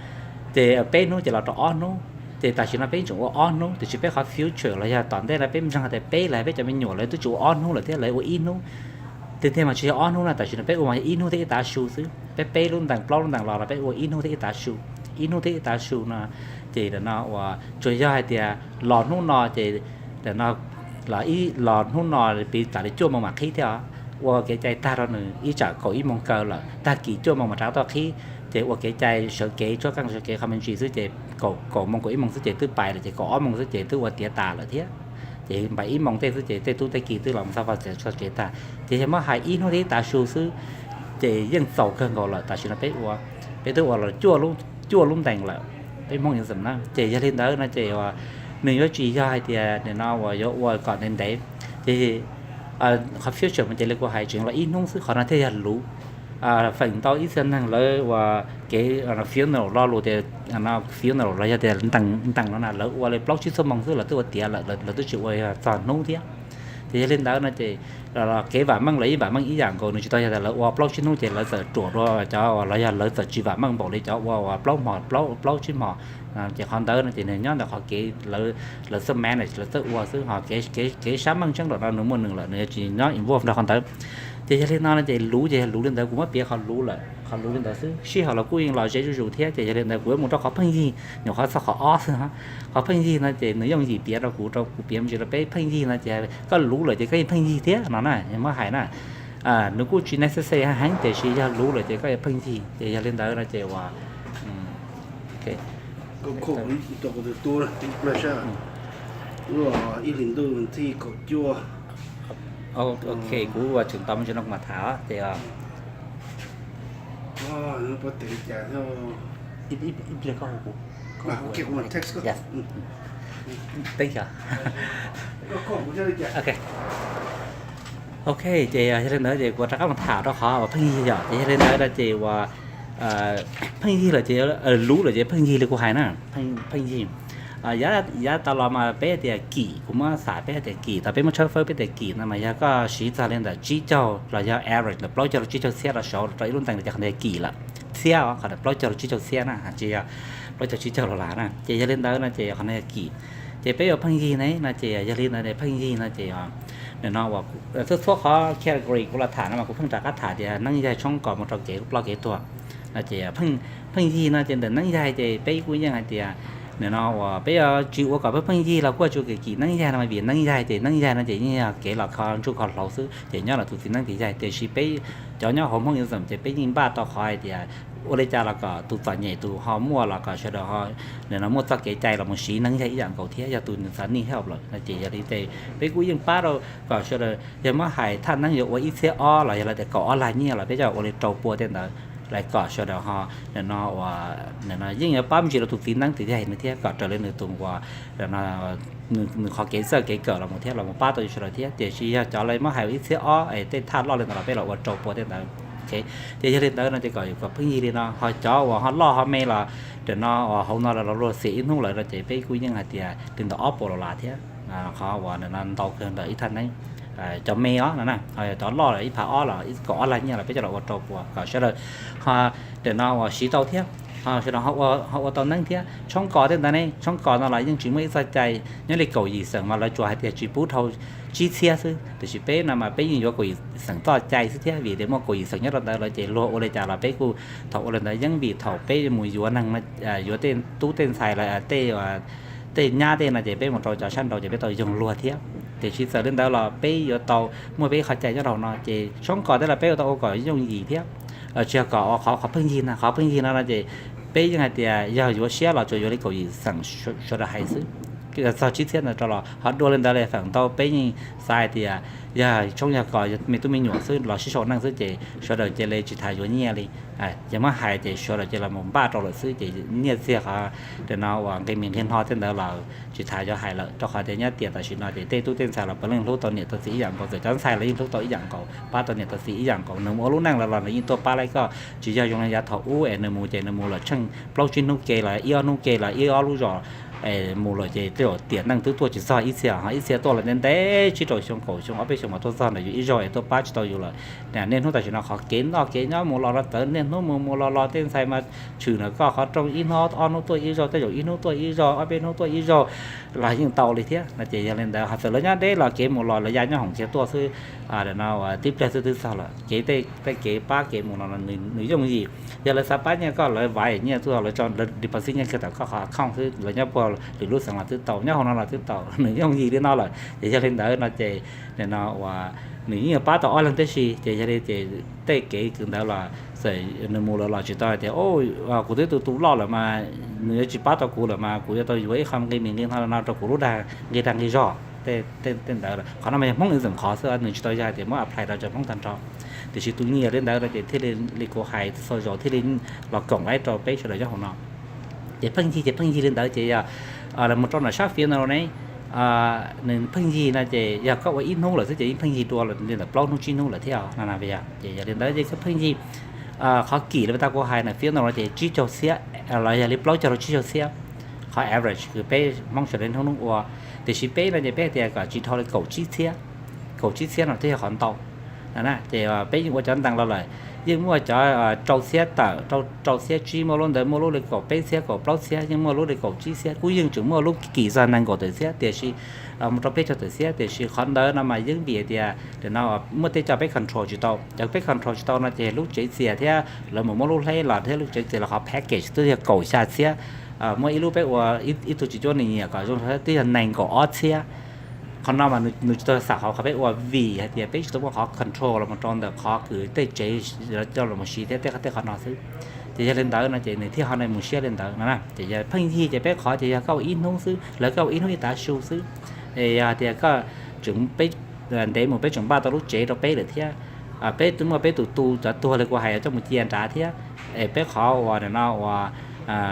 Ces peb hnub ces los rau ob hnub. Ces tam sim no peb tseem ua ob hnub, tiam sis peb qhov future los yog tom ntej no peb ntseeg tias peb los peb cov me nyuam lawv twb tsis ua ob hnub lawm thiab, lawv ua ib hnub. Tiag tiag mas tsis yog ob hnub na, tam sim no peb ua mas yog ib hnub thiab ib tav su xwb. Peb peb lub ntees plaub lub ntees los los peb ua ib hnub thiab ib tav su, ib hnub thiab ib tav su no. Ces nim no uas tsuas yog hais tias los hnub no ces nim no los hnub no piv tas li cuaj moos mam qhib thiab os. Ua kev cai tag rau nws ib tsam kaum ib moos kaw lawm, tag kis cuaj moos mam rov qab tuaj qhib. Ces ua kev cai sawv kev tsuab qeej sawv kev qho me ntsis xwb ces kaum moos kaum ib moos xwb ces twb pais lawm, ces kaum ob moos xwb ces twb ua tiav tas lawm thiab. Ces npaum ib moos tej xwb ces tej tub tej ki twb los mus xa fas txev tso kev tag. Ces yog muab hais ib hnub thiab ib tav su xwb ces yeej txaus kawg nkaus lawm. Tam sim no peb ua, peb twb ua los cuaj lub ntees lawm, peb Hmoob Exam na. Ces yog li ntawd no ces nws yuav tsis yog hais tias nim no uas yuav ua kom ntev ntev. Ces qhov future mas ces li kuv hais tseem los ib hnub xwb, qhov no thiaj yog luv. Feem ntau ib txhia neeg lawv ua kev funeral lo lus tias funeral los yog tias ntees no na lawv ua li plaub tsib xuab moos xwb lawv twb ua tiav lawm, lawv twb tsis ua yog txog hnub thiab. Ces yog li ntawd no ces kev vam meej los yeej vam meej ib yam nkaus, nws tsis tau yog tias lawv ua plaub tsib hnub ces lawv txawm ruam dua cov los yog lawv txawm tsis vam meej npaum li cov ua uas plaub hmo plaub tsib hmo. Ces qhov ntawd no ces nws nyob ntawm qhov kev lawv txawj manage lawv txawj ua xwb, ho kev sab meej tseeb nram no nws muaj nws lawm, nws yuav tsis nyob involve nrog qhov ntawd. Ces yog li no no ces luv ces yog luv li ntawd, kuv muab piav qhov luv lawm, qhov luv li ntawd xwb. Sij hawm los kuj yeej los ze zuj zus thiab. Ces yog li ntawd kuv yuav mus rau qhov pheej yig, nyuam qhuav txog qhov ob xwb. Qhov pheej yig no ces nws yooj yim piav rau kuv, rau kuv piav me ntsis rau peb. Pheej yig no ces koj luv lawm ces koj yeej pheej yig thiab no na, muab hais na. Nws kuj tsis necessary heev tiam sis yog luv lawm ces koj yuav pheej yig. Ces yog li ntawd no ces uas ib hlis ntuj thij kaum cuaj. Ok, kuv ua tseem tau me ntsis no kuv mam tham ces ib pliag koj hu kuv. Thank you. Ok, ces yog li ntawd ces kuv rov qab mus tham rau qhov uas pheej yig yom. Ces yog li ntawd no ces uas pheej yig lawm ces, luv lawm ces pheej yig li kuv hais na, pheej yig. Yav tas los mas peb tias kim, kuv muab xam peb tias kim, tau peb muab tshawb fawb peb tias kim no mas yog koj siv txog li ntawm tsib caug los yog average ntawm plaub caug rau tsib caug txhiab rau saud rau ib lub ntees no ces qhov ntawd yog kim lawm. Txhiab, qhov plaub caug rau tsib caug txhiab na, tsis yog plaub caug tsib caug los lawm na. Ces yog li ntawd no ces qhov no yog kim. Ces peb yuav pheej yig ne no ces yog li ntawd pheej yig no ces nim no uas txhua txhua qhov category kuv los tham no mas kuv pheej rov qab tham tias neeb yaig tshoob kos mus rau kev ploj kev tuag no ces pheej yig no ces ntawm neeb yaig ces peb kuj yeej hais tias nim no uas peb yuav tsis ua kom pheej pheej yig los kuj tsis ua kev kim neeb yaig no mas vim neeb yaig ces neeb yaig no ces yeej yog kev los kho ntsuj kho hlauv xwb ces nyob los tus txiv neeb txiv yaig. Tiam sis peb cov nyob hauv Hmoob Exam ces peb yeej npaj tau qhov hais tias ua li cas los kom tus txom nyem tus ho muaj los kom sawv daws ho nim no muaj txoj kev cai los mus siv neeb yaig ib yam nkaus thiab, yog tus nws xav need help lawm no ces yog li ces peb kuj yeej pab rau kom sawv daws yog muab hais thaj neeb yuav ua ib txhiab ob los yog lawv tias kaum ob lag nyiaj los peb coj ua li rau pua tej ntawd, lawv kom sawv daws ho nim no uas nim no yeej yuav pab me ntsis rau tus txiv neeb txiv yaig nws thiab kom raws li nws tus uas nws qhov kev txawj kev kawm los mus thiab los mus pab tau sawv daws thiab. Tiam sis yog cov lawv muab hais ua ib txhiab ob es tej thaj loj li ntawd los peb los ua rau pua tej ntawd. Ces yog li ntawd no ces kom kom pheej yig li no, ho cov uas ho loj ho me los nim no uas hauv no los luag xiam ib hnub lawm no ces peb kuj yeej hais tias li ntawm ob puas dollar thiab. Qhov uas nim no ntau kawg ntawm ib thaj neeb. cov me os no na, ho yog cov loj los ib phav ob los kaum ob lag nyiaj los peb coj los ua rau puas kom sawv daws ho, nim no uas siv tau thiab, ho sawv daws ho ua tau neeb thiab. Tshoob kos tej ntawd ne, tshoob kos no los yeej tsis muaj ib txoj cai, nyob li kaum yim xeem mas lawv tsuas hais tias tsis pub dhau tsib txhiab xwb, tiam sis peb no mas peb yeej yuav kaum yim xeem txoj cai xwb thiab, vim tias muaj kaum yim xeem nyob rau ntawd lawm ces luag ua li cas los peb kuj thaum ua li ntawd yeej vim thaum peb mus yuav neeg, yuav tej tub tej ntxhais los tej tej nyab tej no ces peb mus rau cov sab nraud ces peb tau yoog luag thiab. Tiam sis txawm li ntawd los peb yuav tau muaj peb qhov cai nyob rau hauv no ces tshoob kos tej los peb yuav tau ua kom yooj yim thiab. Tsis yog kom qhov qhov pheej yig no, qhov pheej yig no no ces peb yeej hais tias yog yuav siab los tsuas yuav li kaum yim xeem sawv daws hais xwb. Txog tsib txhiab ntawd rau los ho dua li ntawd li feem ntau peb yeej xav hais tias yog tshoob yog kos me tub me nyuam xwb los sib sau neej xwb ces sawv daws cia li tsis tas yuav nyiaj li. Ces muab hais ces sawv daws cia li mus npaj rau lawm xwb ces nyiaj txiag qhov no uas nqi mis nqi hno tej ntawd los tsis tas yuav hais lawm, rau qhov tias nyob tias tam sim no ces tej tub tej ntxhais los puav leej hlub tau niam tau txiv ib yam nkaus, txawm cov ntxhais los yeej hlub tau ib yam nkaus, pab tau niam tau txiv ib yam nkaus. Nws mus ua lub neej lawm los nws yeej tuaj pab laib koj, tsis yog zoo li yav thaum ub es nws mus ces nws mus lawm tsheej plaub tsib hnub ke los ib ob hnub ke los ib ob lub zos es mus lawm ces tej zaum tiam neej twb tuaj tsis txog ib txhia, ho ib txhia tuaj los ntev ntev tsib rau xyoo kaum xyoo ob peb xyoo mas tuaj txog ntawm yus ib zaug es tuaj pab tsis tau yus lawm. Niaj hnub tam sim no qhov kev noj kev nyob mus los los txawv, niaj hnub mus mus los los tej ntxhais mas tshwm ntawm koj qhov rooj ib hnub ob hnub tuaj ib zaug, tej zaum ib hnub tuaj ib zaug, ob peb hnub tuaj ib zaug los yeej tau li thiab no ces yog li ntawd ho txawm lawv nyob deb los kev mus los lawv ya nyob hoom kiag tuaj xwb. Tib pliag xwb twb txog lawm, kev tej kev pab kev mus no nws yooj yim. Yog lawv xav pab nyiaj koj lawv vaiv nyiaj tuaj, lawv tso lawv deposit nyiaj kiag tom koj qhov account xwb, lawv nyob puag lwm lub xeev los twb tau, nyob hauv no los twb tau, nws yooj yim li no lawm. Ces yog li ntawd no ces nim no uas nws yeej yuav pab tau ob leeg tib si, ces yog li ces tej kev kws ntawd los txawm nws mus lawm los tsis tau hais tias kuv twb tu tu loj lawm mas nws yuav tsis pab tau kuv lawm mas kuv yuav tau yuav ib qho nqi mis nqi hno no rau kuv lub dag nqi dag nqi zog. Tej ntawd qhov no mas yog Hmoob ib txwm qhov xwb, nws tsis tau yog hais tias muab apply rau cov Hmoob tag nrho. Tiam sis tus nyiaj li ntawd no ces thiaj li li kuv hais txhua zaus thiaj li los koom laib rau peb sawv daws nyob hauv no. Ces pheej yig ces pheej yig li ntawd ces yog mus rau ntawm sab fiv no ne, nws pheej yig no ces yog koj ua ib hnub lawm xwb ces yeej pheej yig dua li ntawm plaub hnub tsib hnub lawm thiab no. Ces yog li ntawd ces koj pheej yig qhov kim li tau kuv hais na, fiv no ces tsib caug txhiab los yog li plaub caug rau tsib caug txhiab, qhov average kws peb Hmoob sawv daws hnub hnub ua. Tiam sis peb no ces peb tias kom tsis dhau li kaum tsib txhiab, kaum tsib txhiab no thiaj yog qhov ntau. Ces peb yeej ua cov ntees los lawm, yeej muaj cov rau txhiab tawm, rau txhiab tsib, muaj lub ntawd muaj lub li kaum peb txhiab kaum plaub txhiab, yeej muaj lub li kaum tsib txhiab, kuj yeej tseem muaj lub kim txog nees nkaum tawm txhiab, tiam sis mus rau peb caug tawm txhiab. Tiam sis qhov ntawd no mas yeej vim tias no muaj tej cov peb control tsis tau, cov peb control tsis tau no ces lub tsev txias thiab lawv mus muab lub hleb los thiab lub tsev txias los qhov package twb yog kaum xya txhiab, muaj ib lub peb ua ib tug tsis cuab nws nyiam kom zoo twb yog nees nkaum ob txhiab. Qhov no mas nws tsis tau xam qhov qhov peb ua vim hais tias peb tsis tau muaj qhov control los mus rau ntawm qhov kws tej tsev coj los siv thiab tej tej qhov no xwb. Ces yog li ntawd no ces nws thiaj ho mus siab li ntawd no. Ces yog pheej yig ces peb qhov ces yog koj ua ib hnub xwb, lawv koj ua ib hnub ib tav su xwb. Es yog tias koj tseem peb ntev mus peb tseem npaj tau lub tsev rau peb lawm thiab, peb twb muaj peb tus tu cov tuag li kuv hais coj mus cia nrad thiab. Es peb qhov uas nim no uas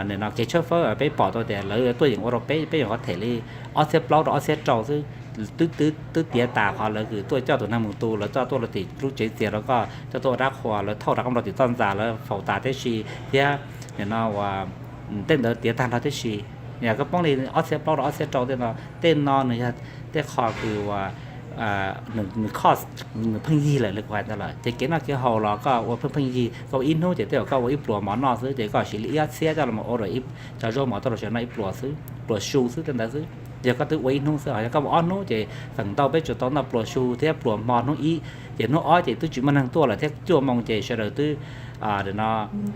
nim no kev tshawb fawb peb pom tau tias lawv tuaj yeem ua rau peb, peb yeem qhov them li ob txhiab plaub rau ob txhiab rau xwb. Twb tiav tas qhov lawv kws tuaj coj tus neeg mus tu, lawv coj tuaj rau tim lub tsev txias rau koj coj tuaj ua dab qhuas, lawv thauj rov qab mus rau tim txoj ntxas lawv faus tas tib si thiab nim no uas tej ntawd tiav tag nrho tib si. Yog koj poob li ob txhiab plaub rau ob txhiab rau tej no, tej no nws yog tej qho kws uas nws cost, nws pheej yig lawm li kuv hais ntawd lawm. Ces kev noj kev haus los koj ua pheej pheej yig, koj ua ib hnub ces tej zaum koj ua ib pluas mov noj xwb ces koj siv li ib ob txhiab coj los ua rau cov zaub mov tuaj rau sawv daws noj ib pluas xwb, pluas su xwb tej ntawd xwb. Yog koj twb ua ib hnub xwb, yog koj ua ob hnub ces feem ntau peb tsuas tau noj pluas su thiab pluas hmo hnub ib, ces hnub ob ces twb tsis muaj neeg tuaj lawm thiab cuaj moo ces sawv daws twb no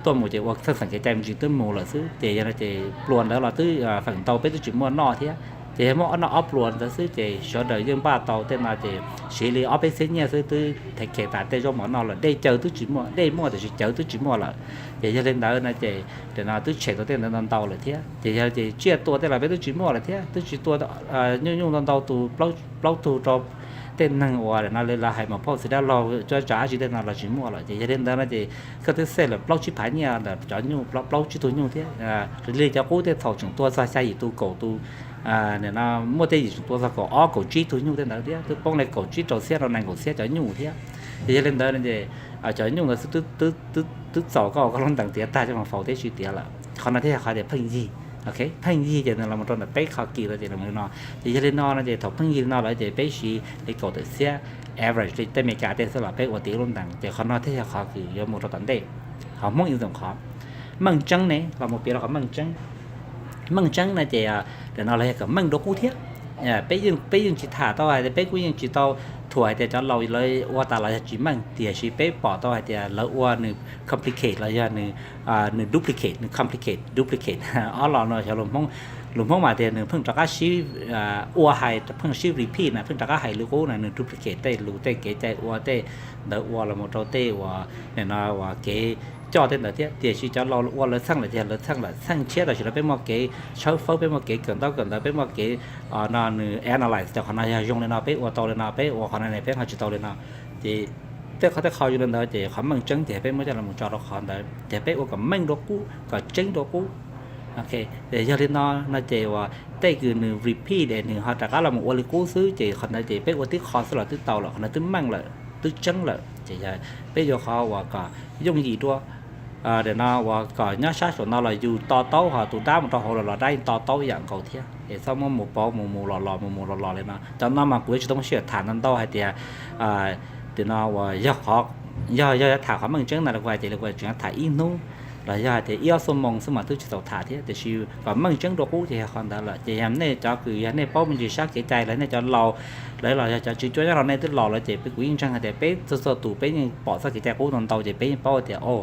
tuaj mus ces ua txheej xeem kev cai me ntsis twb mus lawm xwb. Ces yog no ces pluas ntawd los twb feem ntau peb twb tsis muaj noj thiab. Ces yog muaj noj ob pluas ntawd xwb ces sawv daws yeej npaj tau tej no ces siv li ob peb txhiab nyiaj xwb twb them khe tas tej zaub mov noj lawm. Dej cawv twb tsis muaj, dej muaj tiam sis cawv twb tsis muaj lawm. Ces yog li ntawd no ces no twb tshem tau tej ntawd ntau ntau lawm thiab. Ces yog ces tsiaj tua tej los peb twb tsis muaj lawm thiab, twb tsis tua nyuj nyuj ntau ntau tus plaub tug rau tej neeg uas no li lawv hais mas phauj txiv dab laug cuab tsov dab tsi tej no los tsis muaj lawm. Ces yog li ntawd no ces koj twb xej lawm plaub tsib phav nyiaj ntawm cov nyuj, plaub tsib tug nyuj thiab. Li cov qub tej thaum tseem tua txog xya yim tus kaum tus, no muaj tej yim tseem tua txog kaum ob kaum tsib tug nyuj tej ntawd thiab, twb poob li kaum tsib rau txhiab rau nees nkaum txhiab cov nyuj thiab. Ces yog li ntawd no ces cov nyuj ntawd xwb twb txaus koj ua koj lub ntees tiav tag coj mus faus tib si tiav lawm. Qhov no thiaj yog qhov tias pheej yig. Pheej yig ces nws los mus rau ntawm peb kho kis lawm ces nws li no. Ces yog li no no ces thaum pheej yig li no lawm ces peb siv li kaum tawm xiab average li tej Amelikas tej xwb los peb ua tib lub ntees ces qhov no thiaj yog qhov kws yuav mus rau tom ntej. Ho Hmoob ib txoom qhov meej tseeb ne los mus piav rau qhov meej tseeb. Meej tseeb no ces tam no los yog kom meej dua qub thiab. Peb yeej tsis tham tau hais tias peb kuj yeej tsis tau thuam hais tias cov laus lawv ua tas los yog tsis meej tiam sis peb pom tau hais tias lawv ua nws complicate los yog nws duplicate, nws complicate duplicate ob los no xyov lus Hmoob mas tias nws pheej rov qab sib ua hais pheej sib repeat na pheej rov qab hais li qub na nws duplicate tej lus tej kev cai ua tej ntawd ua los mus rau tej uas nim no uas kev coj tej ntawd thiab tiam sis cov laus ua lawv txheej lawm ces lawv txheej lawm txheej tshiab tam sim no peb muaj kev tshawb fawb peb muaj kev kawm ntaub kawm ntawv peb muaj kev no nws analyze cov qhov no yog zoo li no peb ua tau li no peb ua qhov no ne peb ho tsis tau li no. Ces tej qhov tej qho zoo li ntawd ces qhov meej tseeb ces peb muab coj los tso rau qhov ntawd ces peb ua kom meej dua qub kom tseeb dua qub. Yog li no no ces uas tej kws nws repeat es nws ho rov qab los mus ua li qub xwb ces qhov ntawd ces peb ua tib qho xwb los twb tau lawm qhov ntawd twb meej lawm twb tseeb lawm ces peb yuav qhov uas kom yooj yim dua. Nim no uas kom nyob sab saum no los yus to taub ho tus dab mus rau hauv los los dab yeej to taub ib yam nkaus thiab es txhob muab mus pauv mus mus los los mus mus los los li no cov no mas kuv yuav tsis tau muaj sij hawm tham ntau ntau hais tias nim no uas yog qhov yog yog tham qhov meej tseeb no li kuv hais ces li kuv tseem tham ib hnub los yog hais tias ib ob xuab moos xwb mas twb tsis txaus tham thiab tiam sis kom meej tseeb dua qub ces yog qhov ntawd lawm ces yog nej cov kws yog nej paub me ntsis sab kev cai los nej cov laus lawv los yog cov tswv cuab nyob rau nej twb laus lawm ces peb kuv yeej ntseeg hais tias peb txhua txhua tus peb yeej pom txoj kev cai qub ntau ntau ces peb yeej paub hais tias o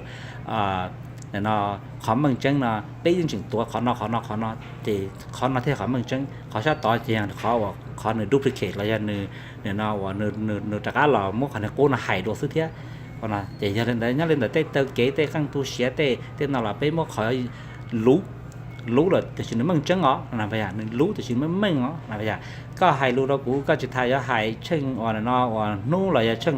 no qhov meej tseeb no peb yeej tseem tuav qhov no qhov no qhov no ces qhov no thiaj qhov meej tseeb qhov sab tod ces yog qhov uas qhov nws duplicate los yog nws nim no uas nws rov qab los muab qhov nws qub no hais dua xwb thiab. Ces yog li ntawd nyob li ntawm tej taw kev tej qeej tu siav tej tej no los peb muab qhov luv luv lawm tiam sis nws meej tseeb os no, nws luv tiam sis nws meej meej os no. Yog koj hais lus rau kuv koj tsis tas yuav hais tsheej uas no uas hnub los yog tsheej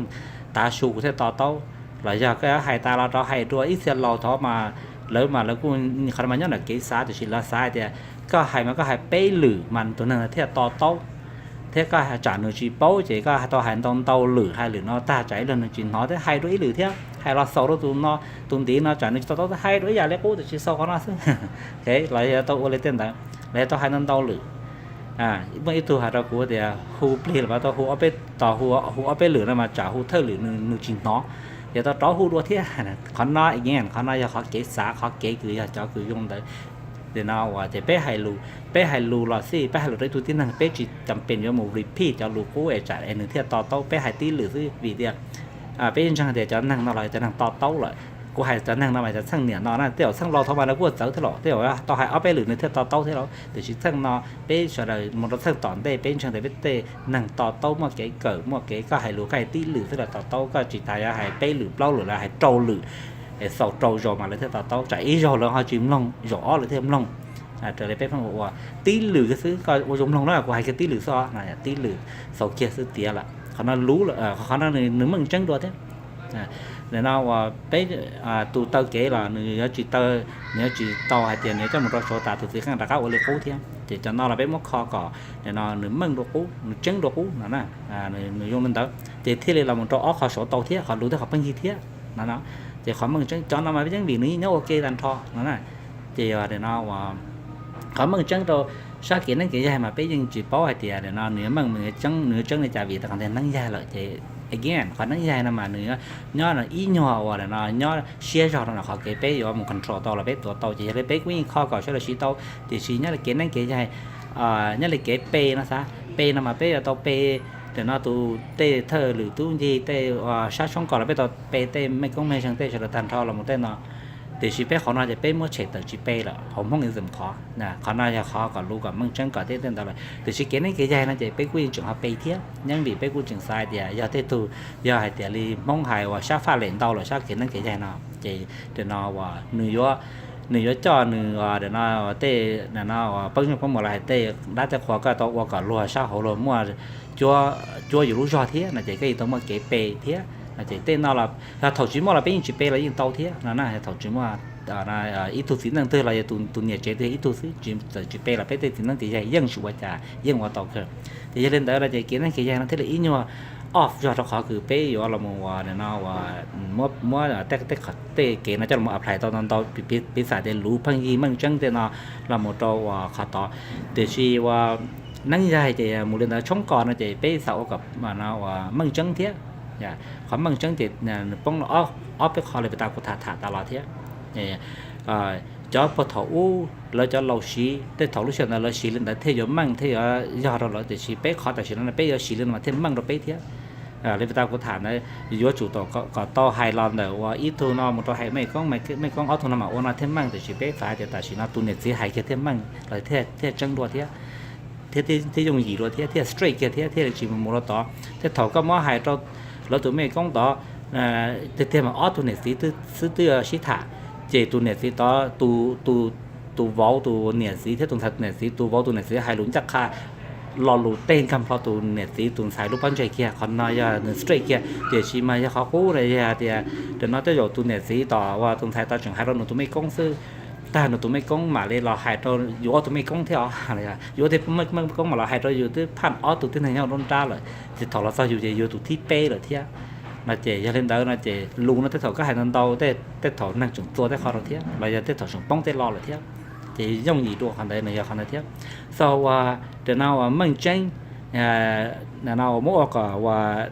tav su kuv thiaj to taub los yog koj yuav hais tas los rov hais dua ib txhia laus thov mas lawv mas lawv kuj qhov no mas nyob ntawm kev xav tiam sis lawv xav hais tias koj hais mas koj hais peb lwm mas tus neeg thiaj to taub thiab koj tsam nws tsis paub ces koj tau hais ntau ntau lwm hais lwm no tag tsam ib leeg nws tsis hnov thiab hais dua ib lwm thiab hais los xaus rau tus no tus ntiv no tsam nws tsis to taub thiab hais dua ib yam li qub tiam sis xaus qhov no xwb. Los yog tau ua li tej ntawd los yog tau hais ntau ntau lwm. Muaj ib tug hais rau kuv tias hu plig los mas tau hu ob peb tos hu hu ob peb lwm no mas tsam hu thawj lwm nws tsis hnov, yog tau rov hu dua thiab. Qhov no again qhov no yog qhov kev xav qhov kev kws yog cov kws zoo ntawd. Ces no uas ces peb hais lus peb hais lus los xij peb hais lus rau ib tug tib neeg peb tsis cam pes yuav mus repeat cov lus qub es tsam es nws thiaj to taub peb hais tib lwm xwb vim tias peb yeej ntseeg tias cov neeg no los cov neeg to taub lawm. Kuv hais cov neeg no mas cov txheej niam no na tej zaum txheej laus thaum mas lawv kuj txawv thiab los tej zaum tau hais ob peb lwm nws thiaj to taub thiab los tiam sis txheej no peb sawv daws mus rau txheej tom ntej peb ntseeg tias peb tej neeg to taub muaj kev kawm muaj kev koj hais lus koj hais tib lwm xwb los to taub koj tsis tas yuav hais peb lwm plaub lwm los hais rau lwm xaus rau zaus mas lawv thiaj to taub tsam ib zaug lawv ho tsis mloog zaum ob lawv thiaj mloog. Raws li peb pheej ua tib lwm kiag xwb koj ua zoo mloog na kuv hais kiag tib lwm xwb os tib lwm xaus kiag xwb tiav lawm qhov no lub qhov no nws meej tseeb dua thiab. Nim no uas peb tus taw kev los nws yuav tsis taw nws yuav tsis tau hais tias nws yuav coj mus rau saud tas tus txiv qeej rov qab ua li qub thiab ces cov no los peb muab kho kom nim no nws meej dua qub nws tseeb dua qub no na. Nws zoo li ntawd ces thiaj li los mus rau ob qho saud tau thiab qhov lus thiab qhov pheej yig thiab no no. Ces qhov meej tseeb cov no mas peb yeej vim nws yeej nyob ua ke tag nrho no na. Ces nim no qhov meej tseeb rau sab kev neeb kev yaig mas peb yeej tsis paub hais tias nim no nws yuav meej nws yuav tseeb nws yuav tseeb li cas vim tas qhov tias neeb yaig lawm ces again qhov neeb yaig no mas nws nyob ib nyuag uas nim no nyob siab zog rau qhov kev peb yuav mus control tau los peb tuav tau ces yog li peb kuj yeej kho kom sawv daws siv tau tiam sis nyob li kev neeb kev yaig nyob li kev pe no xav pe no mas peb yuav tau pe nim no tus tej thawj lwm tub ncig tej sab soob kos los peb tau pe tej mej koob mej zeeg tej sawv daws tag nrho los mus tej no. Tiam sis peb qhov no ces peb muab tshem tawm tsis pe lawm hauv Hmoob ism qhov qhov no yog qhov kom lus kom meej tseeb kom tej tej ntawd lawm tiam sis kev neeb kev yaig no ces peb kuj yeej tseem ho pe thiab yeej vim peb kuj tseem xav hais tias yog tej tug yog hais tias li Hmoob hais uas sab faj lem ntau lawm sab kev neeb kev yaig no ces nim no uas nws yuav nws yuav coj nws nim no tej nim no uas poob ntsej poob muag los hais tej dab tej qhua koj tau ua kom luag sab hauv luag muaj cuab yus lub zog thiab no ces koj yeej tau muaj kev pe thiab no ces tej no los yog thaum tsis muaj los peb yeej tsis pe los yeej tau thiab no na. Thaum tsis muaj ib tug txiv neej twg los yog tus niam tsev twg ib tug xwb txawm tsis pe los peb tej txiv neeb kev yaig yeej tsis ua cas yeej ua tau kawg. Ces yog li ntawd no ces kev neeb kev yaig no thiaj li ib nyuag off zog rau qhov kws peb yuav los mus uas no uas muab tej tej kev no coj los apply tau ntau ntau, piv xam tias luv pheej yig meej tseeb tej no los mus rau uas qhov tod. Tiam sis uas neeb yaig ces mus li ntawd, tshoob kos no ces peb xav ua kom uas meej tseeb thiab. Qhov meej tseeb ces nws poob ob peb qho li puag ta kuv tham tham tas los thiab. Cov puag thaum ub lawv cov laus siv, tej thaum lub sij hawm ntawd lawv siv li ntawd thiaj yuav meej thiaj yuav yog rau lawv, tiam sis peb qhov tam sim no peb yuav siv li no mas thiaj meej rau peb thiab. Li puag ta kuv tham ntawd yuav tsum kom tau hais los ntawm uas ib tug no mus rau hais mej koob, mej koob ob tug no mas ua no thiaj meej, tiam sis peb xav tias tam sim no tus niam txiv hais kiag thiaj meej los thiaj tseeb dua thiab, thiab yooj yim dua thiab, thiaj straight kiag thiab, thiaj li tsis mus mus rau tod. Tej thaum koj muab hais rau lawv tus mej koob tod, tiag tiag mas ob tug niam txiv xwb twb sib tham, ces tus niam txiv tod, tus vauv tus niam txiv thiab tus ntxhais tus niam txiv, tus vauv tus niam txiv hais lus ncaj qha lo lus tej nkag plho tus niam txiv tus ntxhais lub pob ntseg kiag. Qhov no yog nws straight kiag, tiam sis mas yog qhov qub na yog tias tam no tej zaum tus niam txiv tom uas tus ntxhais tod tseem hais rau nws tus mej koob xwb, tag nws tus mej koob mam li los hais rau yus ob tug mej koob thiab os. Yus ob tug mej koob mam los hais rau yus twb phaj ob tug tib neeg nyob nruab nrab lawm, ces thaum los txog yus ces yus tus thib peb lawm thiab. No ces yog li ntawd no ces lus no tej thaum koj hais ntau ntau, tej thaum neeg tseem txua tej qhov rau thiab los yog tej thaum tseem poob tej lo lawm thiab. Ces yooj yim dua qhov ntawd no yog qhov ntawd thiab. Xav uas tam no uas meej tseeb, no uas muab ua kom uas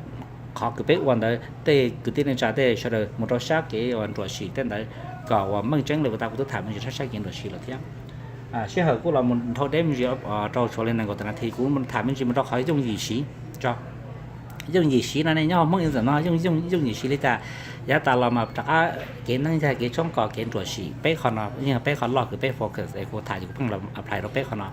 qhov kws peb ua ntawd tej kwv tij neej tsa tej sawv daws mus rau sab kev uas nruam sim tej ntawd kom uas meej tseeb li puag ta kuv twb tham me ntsis sab sab kev nruam sim lawm thiab. Sij hawm kuj los mus dhau deb me ntsis rau tshuav li nees nkaum tawm nas this, kuv tham me ntsis mus rau qhov yooj yim siv tso. Yooj yim siv no ne nyob hauv Hmoob ib ntxwm no yooj yim siv li cas? Yav tas los mas rov qab kev neeb yaig kev tshoob kos kev nruam sim peb qhov no yeej yog peb qhov loj kws peb focus es kuv tham ces kuv pheej los apply rau peb qhov no.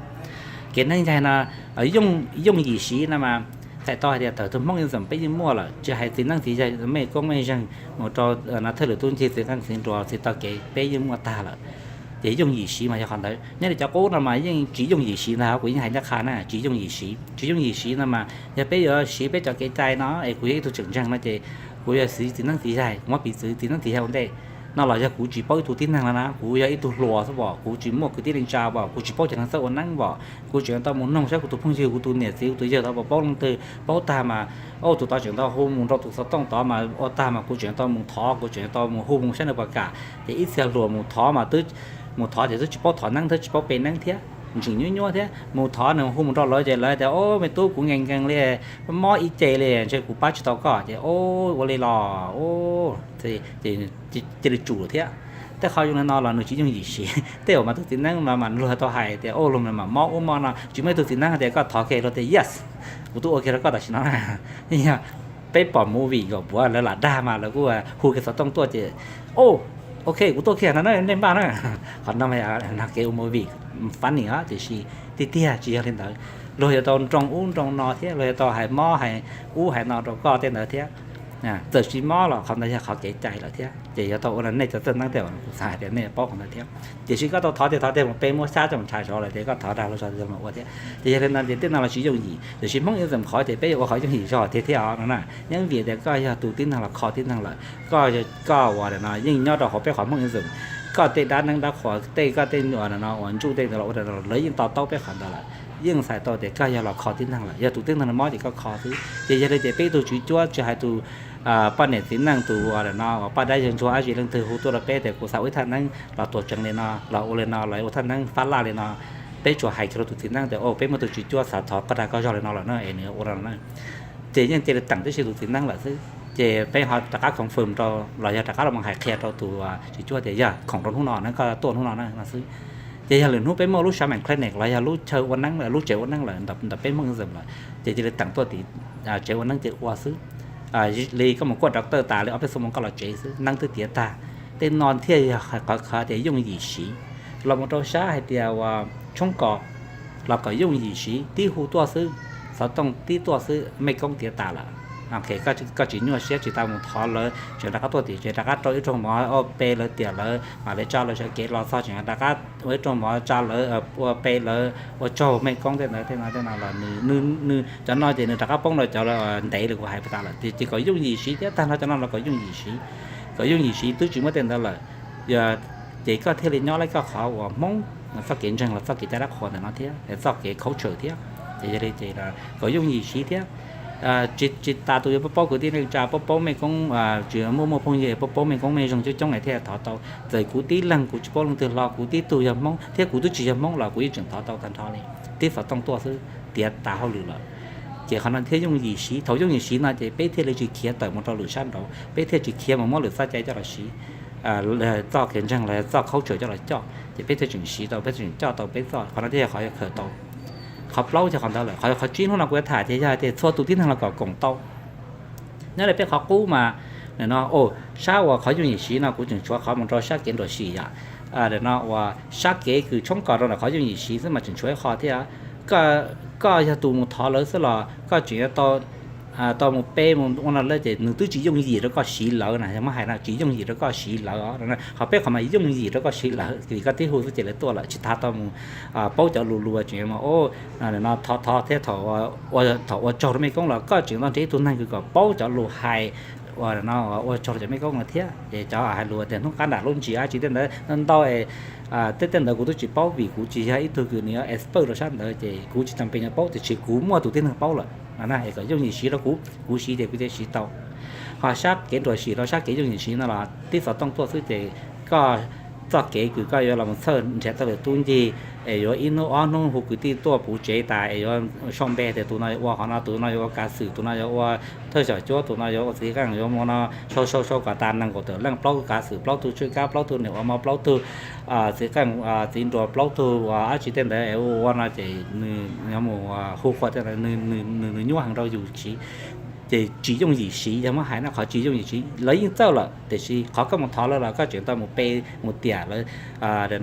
Kev neeb yaig no yooj yim siv no mas txhais tau hais tias thaum tus Hmoob ib ntxwm peb yeej muaj lawm, tsis hais txiv neeb txiv yaig mej koob mej zeeg mus rau no thawj lwm tub ncig txiv qeej txiv nruas txiv taw kev peb yeej muaj tag lawm. Ces yooj yim siv mas yog qhov ntawd. Nyob li cov qub no mas yeej tsis yooj yim siv ntag, kuv yeej hais ncaj qha na tsis yooj yim siv. Tsis yooj yim siv no mas yog peb yuav siv peb cov kev cai no es kuv yog ib tug tseem ntseeg no ces kuv yuav siv txiv neeb txiv yaig, kuv muab piv txwv txiv neeb txiv yaig ua ntej no los yog kuv tsis paub ib tug tib neeg no na, kuv yog ib tug hluas xwb os, kuv tsis muaj kwv tij neej tsa os, kuv tsis paub cov neeg txawj ua neeb os, kuv tseem yuav tau mus noog saib kuv tus phooj ywg kuv tus niam txiv kuv tus yawg tod puas paub leej twg, paub tag mas tus tod tseem tau hu mus rau tus xov tooj tod mas ua tag mas kuv tseem tau mus thov, kuv tseem tau mus hu mus saib nws puas kam. Ces ib txhia hluas mus thov mas twb mus thov ces twb tsis paub thov neeb twb tsis paub pe neeb thiab, ntseem nyuaj nyuaj thiab. Mus thov nws hu mus rau lawv ces lawv tias o me tub kuv nkees nkees li, mob ib ce li ntshe kuv pab tsis tau koj. Ces o ua li los ces cia li tsum thiab. Tej qhov zoo li no los nws tsis yooj yim siv. Tej zaum mas tus txiv neeb no mas luag tau hais tias o luag mas mob ub mob no, tsis muaj ib tug txiv neeb hais tias koj thov kiag luag tias yes, kuv twb ua kiag rau koj tam sim no. Yog peb pom movie nkaus puav lawv lam dag mas lawv kuj hu kiag xov tooj tuaj ces o ok kuv tuaj kiag no nej npaj na. Qhov no mas kev ua movie funny os, tiam sis tiag tiag tsis yog li ntawd. Luag yuav tau nroo ub nroo no thiab luag yuav tau hais mob hais ub hais no rau koj tej ntawd thiab. Txawm tsis mob los qhov ntawd yog qhov kev cai lawm thiab, ces yuav tau ua rau nej cov txawj neeb tej zaum kuv xav hais tias nej paub qhov ntawd thiab. Tiam sis koj tau thov tiag thov tiag mus pe muab xyab coj mus ntshav zov lawm ces koj thov dag luag zog mus ua thiab. Ces yog li no ces tej no los tsis yooj yim, tiam sis Hmoob ib ntxwm qhov ces peb yuav ua qhov yooj yim zog tiag thiab os no na. Yeej vim tias koj yog tus tib neeg los kho tib neeg lawm, koj koj uas no yeej nyob rau hauv peb qhov Hmoob ib ntxwm, koj tej dab neeb dab qhuas tej koj tej uas no uas ntsuj tej ntawd los ua lawv yeej to taub peb qhov ntawd lawm. Yeej txhais tau tias koj yog los kho tib neeg lawm, yog tus tib neeg no mob ces koj kho xwb. Ces yog li tias peb ib tug tswv cuab tsis hais tus poj niam txiv neej tus uas no uas poj dab yawg ntsuag dab tsi leej twg hu tuaj rau peb tias kuv xav ua ib thaj neeb los tuam tseev li no los ua li no los ua thaj neeb fab laj li no, peb tsuas hais kiag rau tus txiv neeb tias o peb muaj tus tswv cuab xav thov koj dag koj zog li no lawm na es nws ua li no na. Ces yeej cia li teem tib si tus txiv neeb lawm xwb. Ces peb ho rov qab confirm rau los yog rov qab los hais qhia rau tus tswv cuab tias yog khoom rau hnub no na, koj tuaj hnub no na no xwb. Ces yog lwm hnub peb muaj lub shaman clinic los yog lub chaw ua neeb lawm, lub tsev ua neeb lawm ntawm peb Hmoob ib ntxwm lawm, ces cia li teem tuaj tim tsev ua neeb ces ua xwb. Li koj mus kuaj doctor tas li ob peb xuab moos koj los tsev xwb, neeb twb tiav tag. Tej no thiaj yog qhov khav tias yooj yim siv. Los mus rau sab hais tias uas tshoob kos los kom yooj yim siv, tib hu tuaj xwb, xov tooj tib tuaj xwb, mej koob tiav tas lawm. Koj tsis nyuaj siab tsis tas mus thov lawv, tseem rov qab tuaj tim tsev rov qab rau ib rooj mov ua pe lawv tiam lawv mam li tsa lawv sawv kev los txog tseem rov qab ua ib rooj mov tsa lawv ua pe lawv ua tsaug mej koob tej ntawd tej no tej no los nws cov no ces nws rov qab poob rau cov ntev li kuv hais puag ta lawm. Ces kom yooj yim siv thiab, tag nrho cov no los kom yooj yim siv, kom yooj yim siv twb tsis muaj tej ntawd lawm. Yog ces koj thiaj li nyob laib koj qhov uas Hmoob txoj kev ntseeg los txoj kev cai dab qhuas ntawm no thiab txoj kev culture thiab. Ces yog li ces kom yooj yim siv thiab. Tsis tas tus yuav paub paub kwv tij neej tsa, paub paub mej koob, tsis muaj muaj phooj ywg, paub paub mej koob mej zoo coob coob es thiaj thov tau. Txawm kuv tib leeg kuv tsis paub leej twg hlo, kuv tib tug yog Hmoob thiab kuv twb tsis yog Hmoob los kuv yeej tseem thov tau tag nrho li. Tib xov tooj tuaj xwb tiav tas hauj lwm lawm. Ces qhov no thiaj yooj yim siv. Thaum yooj yim siv no ces peb thiaj li tsis khiav tawm mus rau lwm sab nraud, peb thiaj tsis khiav mus muab lwm txoj cai coj los siv, txoj kev ntseeg los txoj culture coj los coj, ces peb thiaj tseem siv tau, peb thiaj tseem coj tau peb txoj. Qhov no thiaj yog qhov yuav khaws tau. Qhov plaub yog qhov ntawd lawm. Qhov, qhov tsib hnub no kuv yuav tham ces yog tias txhua tus tib neeg los kom koom tau. Nyob li peb qhov qub mas, nim no, sab uas qhov yooj yim siv no kuv tseem tshuav qhov mus rau sab kev nruam sim yom. Nim no uas sab kev kws tshoob kos rau ntawm qhov yooj yim siv xwb mas tseem tshuav ib qho thiab. Koj yog tus mus thov lawv xwb los koj tseem yuav tau mus pe mus ua no lawm ces nws twb tsis yooj yim rau koj siv lawv na, yog muab hais no tsis yooj yim rau koj siv lawv os. Qhov peb qhov mas yooj yim rau koj siv lawv vim koj tib hu xwb ces lawv tuaj lawm, tsis tas tau mus paub cov lus lus tseem yuav mus, no, thov thov thiab thaum ua tsaug rau mej koob los koj tseem tau nrhiav ib tug neeg kws kom paub cov lus hais ua, no, ua tsaug rau cov mej koob no thiab. Ces cov hais lus tias hnub qab nram lub ntsis dab tsi tej ntawd ntau ntau, tej tej ntawd kuv twb tsis paub vim kuv tsis yog ib tug kws nws yuav expert rau sab ntawd ces kuv tsis tas pes yuav paub, tiam sis kuv muaj tus tib neeg paub lawm no na, es kom yooj yim siv rau kuv, kuv siv ces kuv thiaj siv tau. Ho sab kev nruam sim rau sab kev yooj yim siv no los tib xov tooj tuaj xwb ces koj txoj kev kws koj yuav los mus txhawj nrhiav thawj lwm tub ncig es yuav ib hnub ob hnub hu kwv tij tuaj puv tsev tas es yuav sau npe tias tus no yuav ua qhov no, tus no yuav ua kav xwm, tus no yuav ua thawj xyom cuab, tus no yuav ua txiv qeej, yuav mus no, sau sau sau kom tas nees nkaum tawm leej, plaub tug kav xwm, plaub tug tswj kab, plaub tug niam ua mov, plaub tug txiv qeej txiv nruas, plaub tug uas dab tsi tej ntawd es ua ua no ces nws yuav mus hu qhuas tej ntawd, nws nyuaj heev rau yus siv. Ces tsis yooj yim siv, yog muab hais no qhov tsis yooj yim siv lawv yeej txawj lawm, tiam sis qhov koj mus thov lawv los koj tseem tau mus pe mus tiam lawv.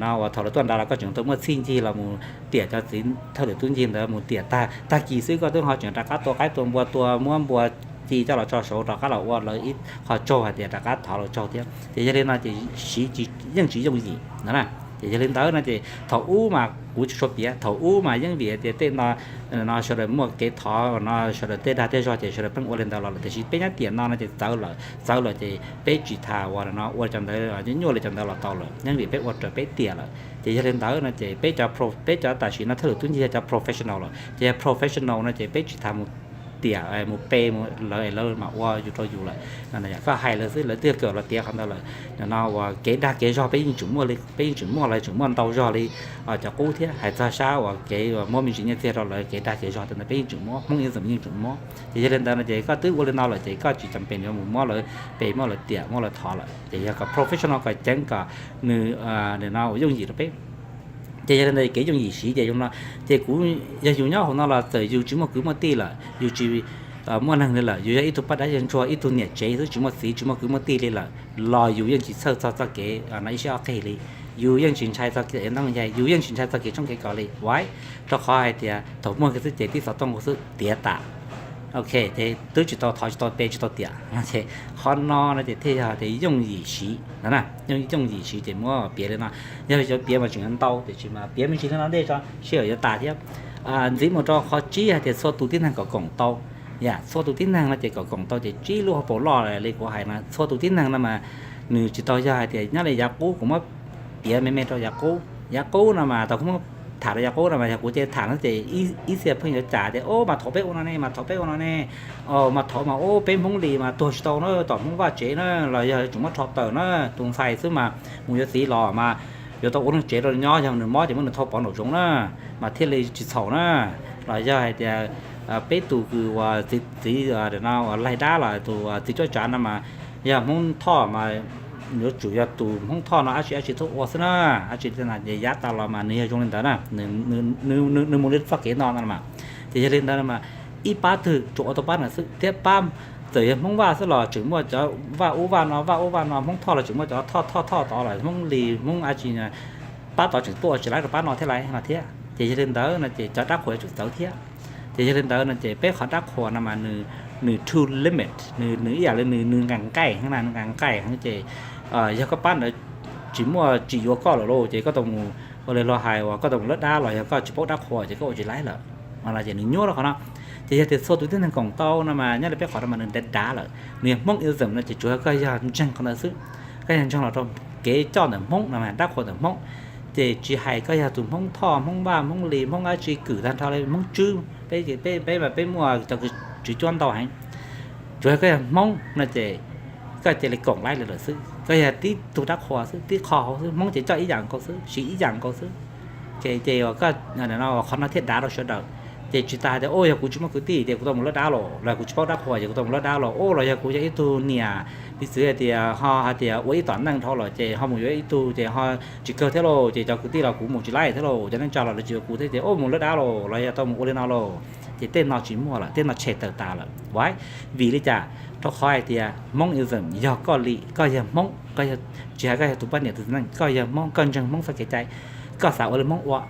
No uas thaum lawv tuaj nrad los koj tseem tau muaj txhij ncig los mus tiam cov txiv thawj lwm tub ncig ntawd, mus tiam tag kis xwb koj twb ho tseem rov qab tua qaib tua npua, tua muab npua ci coj los tso saud rov qab los ua lawv ib qho tsaug hais tias rov qab thov lawv tsaug thiab. Ces yog li no ces siv yeej tsis yooj yim no na. Ces yog li ntawd no ces thaum ub mas kuv tsis tshua piav, thaum ub mas yeej vim tias tej no, no sawv daws muaj kev thov no sawv daws tej dag tej zog ces sawv daws pheej ua li ntawd los lawm, tiam sis peb nyob tiam no no ces txawv lawm, txawv lawm ces peb tsis tas uas no ua cov ntawd nyuaj li cov ntawd los tau lawm, yeej vim peb ua raws peb tiam lawm. Ces yog li ntawd no ces peb cov, peb cov tam sim no thawj lwm tub ncig yog cov professional lawm, ces yog professional no ces peb tsis tas mus tiam mus pe mus lawv es lawv mam ua yus rau yus lawm. Koj hais lawv xwb lawv twb kawm los tiav qhov ntawd lawm. No uas kev dag kev zog peb yeej tseem muaj li, peb yeej tseem muaj los tseem muaj ntau zog li cov qub thiab. Hais txog sab uas kev uas muab me ntsis nyiaj txiag rau lawv, kev dag kev zog tej ntawd peb yeej tseem muab, Hmoob ism yeej tseem muab. Ces yog li ntawd no ces koj twb ua li no lawm ces koj tsis tas pes yuav mus muab lawv pe muab lawv tiam muab lawv thov lawm. Ces yog kom professional kom ceev kom nws, no uas yooj yim rau peb. Ces yog li ntawd kev yooj yim siv ces zoo no. Ces kuv, yog yus nyob hauv no los txawm yus tsis muaj kwv muaj tij lawm, yus tsis muaj neeg li lawm, yus yog ib tug poj dab yawg ntsuag ib tug niam tsev xwb tsis muaj txiv tsis muaj kwv muaj tij li lawm los yus yeej tsis txhawj txog txoj kev no ib sij ob qig li. Yus yeej tsis ntshai txog kev ntoo yaig, yus yeej tsis ntshai txog kev tshoob kev kos li. Why? Rau qhov hais tias thaum muaj kiag xwb ces tib xov tooj xwb tiav tas. Ok, ces twb tsis tau thov tsis tau pe tsis tau tiam no ces qhov no no ces thiaj yog tias yooj yim siv no na. Yooj yim siv ces muab piav li no. Yog yuav piav mas tseem ntau tiam sis mas piav me ntsis li no ntej tso sij hawm yuav tas thiab. Ntxiv mus rau qhov tsib hais tias txhua tus tib neeg kom koom tau. Yam txhua tus tib neeg no ces kom koom tau ces tsib lub hauv paus loj li kuv hais no, txhua tus tib neeg no mas nws tsis tau yog hais tias nyob li yav qub kuv muab piav me me rau yav qub. Yav qub no mas tau kuv muab tham rau yav qub no mas yog kuv ces tham no ces ib txhia pheej yuav cas tias o mas thaum peb ua no ne, mas thaum peb ua no ne, mas thaum mas ub peb Hmoob Lis mas tuag tsis tau na, tom Hmoob Vaj tsev na, los yog tseem muab rho tawm na, tus ntxhais xwb mas mus yuav txiv los mas yuav tau ua neeg tsev rau nyob, yog nws mob ces muab nws thau pov nraum zoov na, mas thiaj li tsis txhaum na. Los yog hais tias peb tus kws uas txiv, txiv no uas laig dab los tus txiv cuab tsav no mas yog Hmoob Thoj mas yuav tsum yog tus Hmoob Thoj no dab tsi dab tsi tuaj ua xwb na, dab tsi ces yav tas los mas nws yog zoo li ntawd na, nws mus li txoj kev no no mas. Ces yog li ntawd mas ib pab twg tsuas ua tau pab ntawd xwb thiab pab, txawm yog Hmoob Vaj xwb los tseem muaj cov Vaj ub Vaj no, Vaj ub Vaj no, Hmoob Thoj los tseem muaj cov Thoj Thoj Thoj tod los Hmoob Lis Hmoob dab tsi pab tod tseem tuaj tsis laib rau pab no thiab lais no thiab. Ces yog li ntawd no ces cov dab qhuas yuav tsum txawv thiab. Ces yog li ntawd no ces peb qhov dab qhuas no mas nws too limit, nws ib yam li nws nqaim nqaim heev na, nws nqaim nqaim heev ces yog koj pab ntawd tsis muaj tsis yuav koj lawm lauj ces koj tau mus ua li luag hais uas koj tau mus lawb dab los yog koj tsis paub dab qhuas ces koj ua tsis laib lawm. Ces nws nyuaj rau qhov no. Ces yog tias txhua tus tib neeg koom tau no mas nyob li peb qhov no mas nws dav dav lawm, nws yog Hmoob ism no ces tsuas yog koj yog ntseeg qhov ntawd xwb. Koj yog ntseeg los rau kev coj ntawm Hmoob no mas dab qhuas ntawm Hmoob. Ces tsis hais koj yog tus Hmoob Thoj, Hmoob Vaj, Hmoob Lis, Hmoob dab tsi kwm tag nrho li, Hmoob Tswb, peb, peb mas peb muaj cov tswv cuab ntau heev. Tsuas yog koj yog Hmoob no ces koj cia li koom laib li lawm xwb, koj yog tib tug dab qhuas xwb, tib qho hauv xwb, Hmoob ces coj ib yam nkaus xwb, siv ib yam nkaus xwb. Ces, ces uas koj, qhov no thiaj dav rau sawv daws. Ces tsis tas hais tias, o, yog kuv tsis muaj kwv tij ces kuv tau mus lawb dab los, los kuv tsis paub dab qhuas ces kuv tau mus lawb dab los, o, los yog kuv yog ib tug niam, piv txwv hais tias ho hais tias ua ib tom neej dhau los ces ho mus yuav ib tug ces ho tsis kawg thiab lauj, ces cov kwv tij los kuv mus tsis laib thiab lauj, cov neej tsa los lawv tsis yuav kuv thiab ces, o, mus lawb dab los, los yog tau mus ua li no lauj. Ces tej no tsis muaj lawm, tej no tshem tawm tas lawm. Why? Vim li cas? Rau qhov hais tias Hmoob ism yog koj li, koj yog Hmoob, koj yog, tsis hais koj yog tus poj niam tus txiv neej, koj yog Hmoob, koj ntseeg Hmoob txoj kev cai, koj xav ua li Hmoob ua,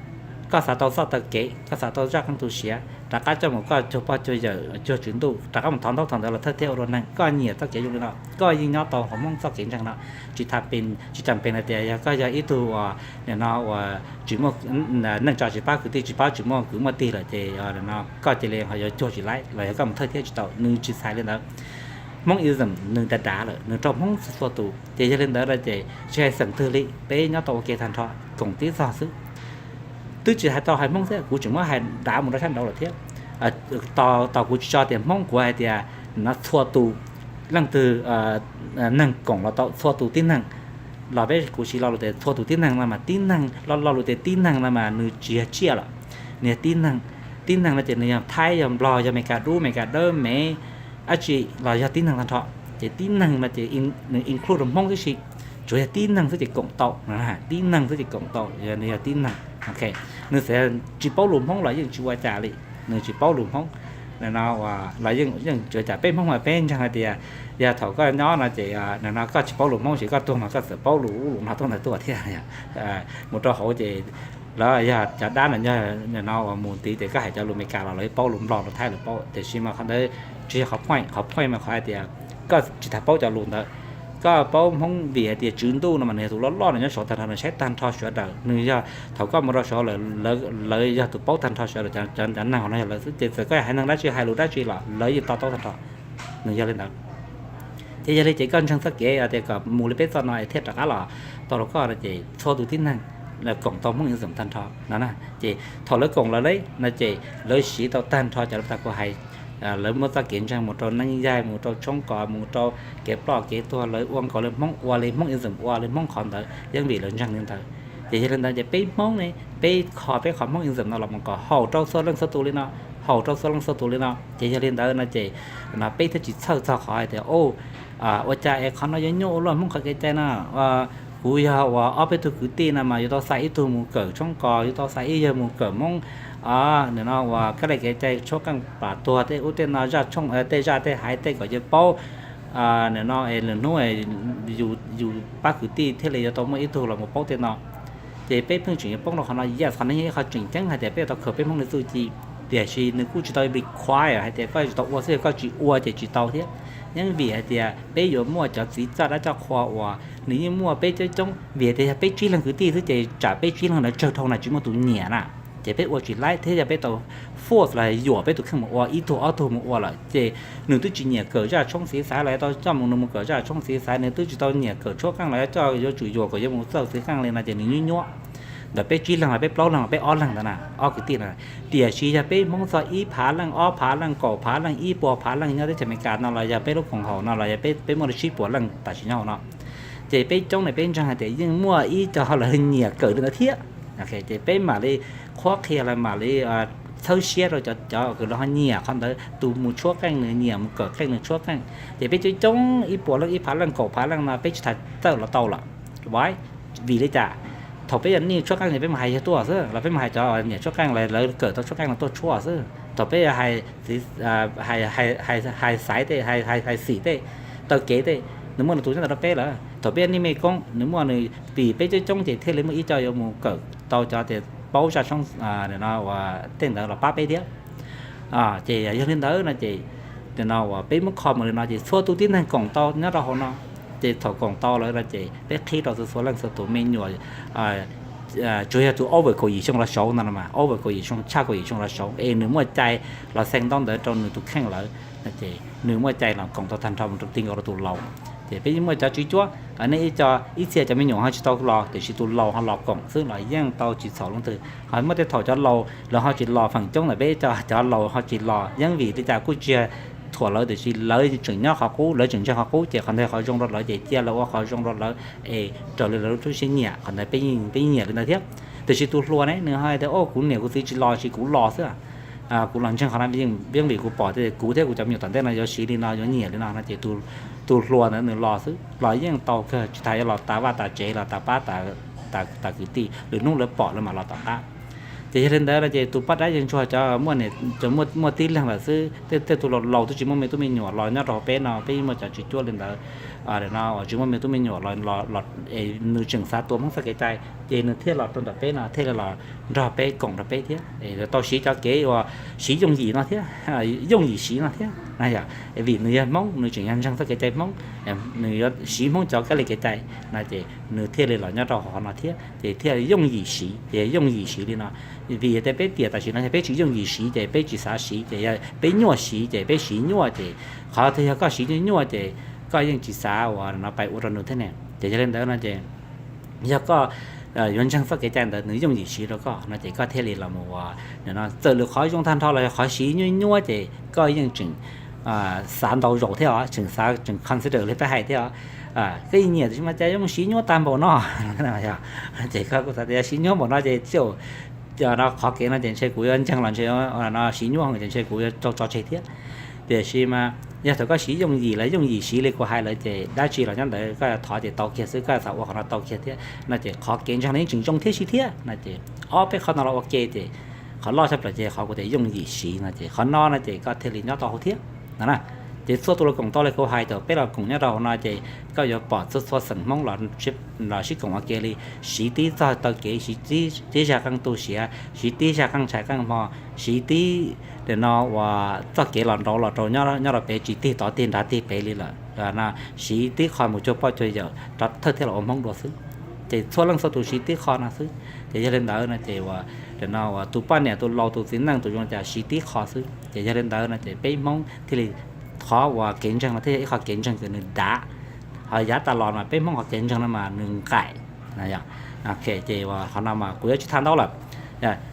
koj xav tau txoj tau kev, koj xav tau zaj qeej tu siav, rov qab coj mus koj cuag pog cuag yawm cuag tswv ntuj, rov qab mus thov ntaub thov ntawv los thawj thiab ua dua neeg, koj nyiam txoj kev zoo li no, koj yeej nyob tau hauv Hmoob txoj kev ntseeg no. Tsis tas pes, tsis tas pes hais tias yog koj yog ib tug uas nim no uas tsis muaj neej tsa, tsis pab kwv tij, tsis pab tsis muaj kwv muaj tij lawm ces koj cia li ho yuav cuag tsis laib los yog koj mus thawj thiab tsis tau, nws tsis txhais li ntawd. Hmoob ism nws dav dav lawm, nws raug Hmoob txhua tus. Ces yog li ntawd no ces tsis hais xeem twg li, peb nyob tau ua ke tag nrho, koom tib txog xwb. Twb tsis hais tau hais Hmoob thiab, kuv tseem muab hais dav mus rau sab nraud lawm thiab. Tos kuv tsis tso tias Hmoob, kuv hais tias no txhua tus leej twg neeg koom los tau, txhua tus tib neeg los peb, kuv siv lo lus tias txhua tus tib neeg no mas tib neeg, lo, lo lus tias tib neeg no mas nws tsis yog tsiaj lawm, nws yog tib neeg. Tib neeg no ces nws yog Thaib, yog Nplog, yog Meskas dub, Meskas dawb, Mev, dab tsi los yog tib neeg tag nrho. Ces tib neeg no ces nws include rau Hmoob tib si, tsuas yog tib neeg xwb ces koom tau, tib neeg xwb ces koom tau, yog nws yog tib neeg. Ok, nws txawm tsis paub lus Hmoob los yeej tsis ua cas li, nws tsis paub lus Hmoob no los yeej, yeej tsis ua cas. Peb Hmoob mas peb ntseeg hais tias yog thaum koj nyob no ces no koj tsis paub lus Hmoob ces koj tuag mas koj txawm paub lus ub lus no tuaj ntawd tuaj thiab. Mus rau hauv ces lawv yog cov dab no, no uas mus ntiv ces koj hais cov lus Meskas los lawv paub, lus Nplog lus Thaib lawv paub, tiam sis mas qhov ntawd tsis yog qhov point. Qhov point mas qhov hais tias koj tsis tas paub cov lus ntawd. Koj paub Hmoob vim hais tias tswv ntuj no mas nws yog tus loj loj, nws nyob saud tag nrho, nws saib tag nrho sawv daws. Nws yog thaum koj mus rau saud lawm, lawv yog tus paub tag nrho sawv daws, cov, cov neeg hauv no yog lawv xwb, ces txawm koj hais neeg dab tsi hais lus dab tsi los lawv yeej to taub tag nrho. Nws yog li ntawd. Ces yog li ces koj ntseeg txoj kev tias kom mus li peb txoj no es thiaj rov qab los tau rau koj no ces txhua tus tib neeg koom tau Hmoob ism tag nrho no na. Ces thaum lawv koom lawv li no ces lawv siv tau tag nrho cov lus tas kuv hais. Lawv muab txoj kev ntseeg mus rau neeb yaig, mus rau tshoob kos, mus rau kev ploj kev tuag, lawv ua nkaus li Hmoob, ua li Hmoob ism, ua li Hmoob qhov ntawd yeej vim lawv ntseeg li ntawd. Ces yog li ntawd ces peb Hmoob ne, peb kho peb qhov Hmoob ism no los mus kom haum rau txhua leej txhua tus li no, haum rau txhua leej txhua tus li no. Ces yog li ntawd no ces no peb thiaj tsis txhawj txog qhov hais tias, o, ua cas es qhov no yuav nyuaj ua luaj Hmoob qhov kev cai no. Kuv yog uas ob peb tug kwv tij no mas yuav tau xa ib tug mus kawm tshoob kos, yuav tau xa ib yawg mus kawm Hmoob, nim no uas kab li kev cai tshuab qeej pam tuag tej ub tej no, zaj tshooj tej zaj tej haiv tej kom yawg paub. Nim no es lwm hnub yus pab kwv tij thiaj li yuav tau muaj ib tug los mus paub tej no. Ces peb pheej tseem yuav poob rau qhov no, yes, qhov no yog ib qhov tseem ceeb hais tias peb yuav tau khaws peb Hmoob li txuj ci. Tiam sis nws kuj tsis tau require hais tias koj yuav tsis tau ua xwb, koj tsis ua ces tsis tau thiab. Yeej vim hais tias peb yuav muaj cov txiv coj dab coj qhua uas nws yeej muaj peb coob coob, vim hais tias yog peb tsib leeg kwv tij xwb ces tsam peb tsib leeg ntawd tsawg dhau na tsis muaj tus nyiam na. Ces peb ua tsis laib thiab yog peb tau force los yuam peb tus kheej mus ua, ib tug ob tug mus ua lawm ces nws twb tsis nyiam kawm zaj tshoob txiv xaiv los yuav tau coj mus nws mus kawm zaj tshoob txiv xaiv, nws twb tsis tau nyiam kawm tshuab qeej los yuav coj yuav tsum yuam kom yuav mus txawj txiv qeej li no ces nws nyuaj nyuaj. Ntawm peb tsib leeg los peb plaub leeg los peb ob leeg ntawd na, ob kwv tij na. Tiam sis yog peb Hmoob txog ib phav leej, ob phav leej, kaum phav leej, ib puas phav leej nyob teb chaws Amelikas no los yog peb lub koom haum no los yog peb, peb muaj li tsib puas leej tam sim nyob hauv no. Ces peb coob ne peb ntseeg hais tias yeej muaj ib co lawv nyiam kawm li ntawd thiab. Ces peb mam li qhuab qhia los mam li txhawb siab rau cov, cov uas lawv ho nyiam qhov ntawd, tus mus tshuab qeej nws nyiam mus kawm qeej nws tshuab qeej. Ces peb coob coob ib puas leej, ib phav leej, kaum phav leej no peb tsis tas txawj los tau lawm. Why? Vim li cas? Thaum peb yog nej tshuab qeej ces peb mus hais yawg tuaj xwb, los peb mus hais cov nyiam tshuab qeej los lawv kawm tau tshuab qeej los tuaj tshuab xwb. Thaum peb yog hais, hais xaiv tej, hais xim tej, taw kev tej, nws muaj nws tus nyob ntawd rau peb lawm. Thaum peb yog nej mej koob nws muaj nws, vim peb coob coob ces thiaj li muaj ib co yuav mus kawm tau cov tias paub zaj tshoob no uas tej ntawd los pab peb thiab. Ces yog li ntawd no ces, no uas peb muab kho mus li no ces txhua tus tib neeg koom tau nyob rau hauv no. Ces thaum koom tau lawm no ces peb qhib rau txhua txhua leej txhua tus me nyuam, tsuas yog tus over kaum yim xyoo los saud no mas, over kaum yim xyoo tshaj kaum yim xyoo los saud es nws muaj cai los xee ntaub ntawv rau nws tus kheej lawm, ces nws muaj cai los koom tau tag nrho mus rau ti nkaus rau tus laus. Ces peb yeej muaj cov tswv cuab, nej ib co ib txhia cov me nyuam ho tsis tau los tiam sis tus laus ho los koom xwb los yeej tau tsis txhaum leej twg. Ho muaj tej thaum cov laus lawv ho tsis los, feem coob ntawm peb cov laus ho tsis los yeej vim li cas kuj tsis thuam lawv tiam sis lawv tseem nyob qhov qub, lawv tseem ntseeg qhov qub ces qhov ntawd qhov zoo rau lawv ces cia lawv ua qhov zoo rau lawv es raws li lawv lub siab nyiam. Qhov ntawd peb yeej nyiam li ntawd thiab. Tiam sis tus hluas ne nws ho tias, o kuv niam kuv txiv tsis los sis kuv los xwb, kuv los ntseeg qhov no yeej vim kuv pom tias kuv thiab kuv cov me nyuam tom ntej no yuav siv li no yuav nyiam li no no ces tus hluas ntawd nws los xwb los yeej tau kawg, tsis tas yuav los tas vaj tas tsev los tas pab tas kwv tij, lwm hnub lawv pom lawv mam los tom qab. Ces yog li ntawd no ces tus poj dab yawg ntsuag cov muaj tib leeg lawm xwb, tej tus laus laus twb tsis muaj me tub me nyuam los nyob rau peb no, peb yeej muaj cov tswv cuab li ntawd no uas tsis muaj me tub me nyuam los, nws tseem xav tua Hmoob txoj kev cai ces nws thiaj los rau ntawm peb no thiaj li los nrog peb koom rau peb thiab, tau siv cov kev uas siv yooj yim no thiab, yooj yim siv no thiab. Vim nws yog Hmoob, nws tseem yog ntseeg txoj kev cai Hmoob, nws yuav siv Hmoob cov kab li kev cai no ces nws thiaj li los nyob rau hauv no thiab ces thiaj yooj yim siv, ces yooj yim siv li no. Vim tias peb tiam tam sim no yog peb tsis yooj yim siv ces peb tsis xav siv, ces yog peb nyuaj siv ces peb siv nyuaj, ces qhov twg yog koj siv nyuaj nyuaj ces koj yeej tsis xav uas no pais ua rau nws thiab ne. Ces yog li ntawd no ces yog koj yuav ntseeg txoj kev cai ntawd nws yooj yim siv rau koj no ces koj thiaj li los mus uas no txawm lwm qhov zoo tag nrho los yog qhov siv nyuaj nyuaj ces koj yeej tseem xav ntau zaus thiab os, tseem xav tseem consider li peb hais thiab os. Koj yeej nyiam tiam sis mas cas yuav mus siv nyuaj tag npaum no ces koj kuj xav tias siv nyuaj npaum no ces no qhov kev no ces ntshe kuv yuav ntseeg los ntshe no siv nyuaj ces ntshe kuv yuav tso tseg thiab. Tiam sis mas yog thaum koj siv yooj yim los yooj yim siv li kuv hais lawm ces dab tsi los nyob ntawd koj thov ces tau kiag xwb, koj xav ua qhov no tau kiag thiab no ces qhov kev ntseeg no yeej tseem zoo thiab siv thiab no ces ob peb qhov no los ua ke ces qhov loj tshaj plaws ces qhov kuv tias yooj yim siv no ces qhov no no ces koj thiaj li nyob tau hauv thiab no na. Ces txhua tus los koom tau li kuv hais, thaum peb los koom nyob rau hauv no ces koj yuav pom txhua txhua xeem Hmoob los sib koom ua ke li, siv tib txoj taw kev, siv tib zaj qeej tu siav, siv tib zaj qeej tshais qeej hmo, siv tib no uas txoj kev los nraud los rau nyob rau pem tsis tig tod tig nrad tig pem li lawm no, siv tib qho mus cuag poj cuag yawm rov thawj thiab los ua Hmoob dua xwb. Ces txhua leej txhua tus siv tib qho no xwb. Ces yog li ntawd no ces uas no uas tus poj niam tus laus tus txiv neej tus zoo li cas siv tib qho xwb. Ces yog li ntawd no ces peb Hmoob thiaj li qhov uas kev ntseeg no thiaj yog ib qho kev ntseeg uas nws dav, ho yav tas los mas peb Hmoob qhov kev ntseeg no mas nws nqaim. Ces qhov no mas kuv yuav tsis tham ntau lawm.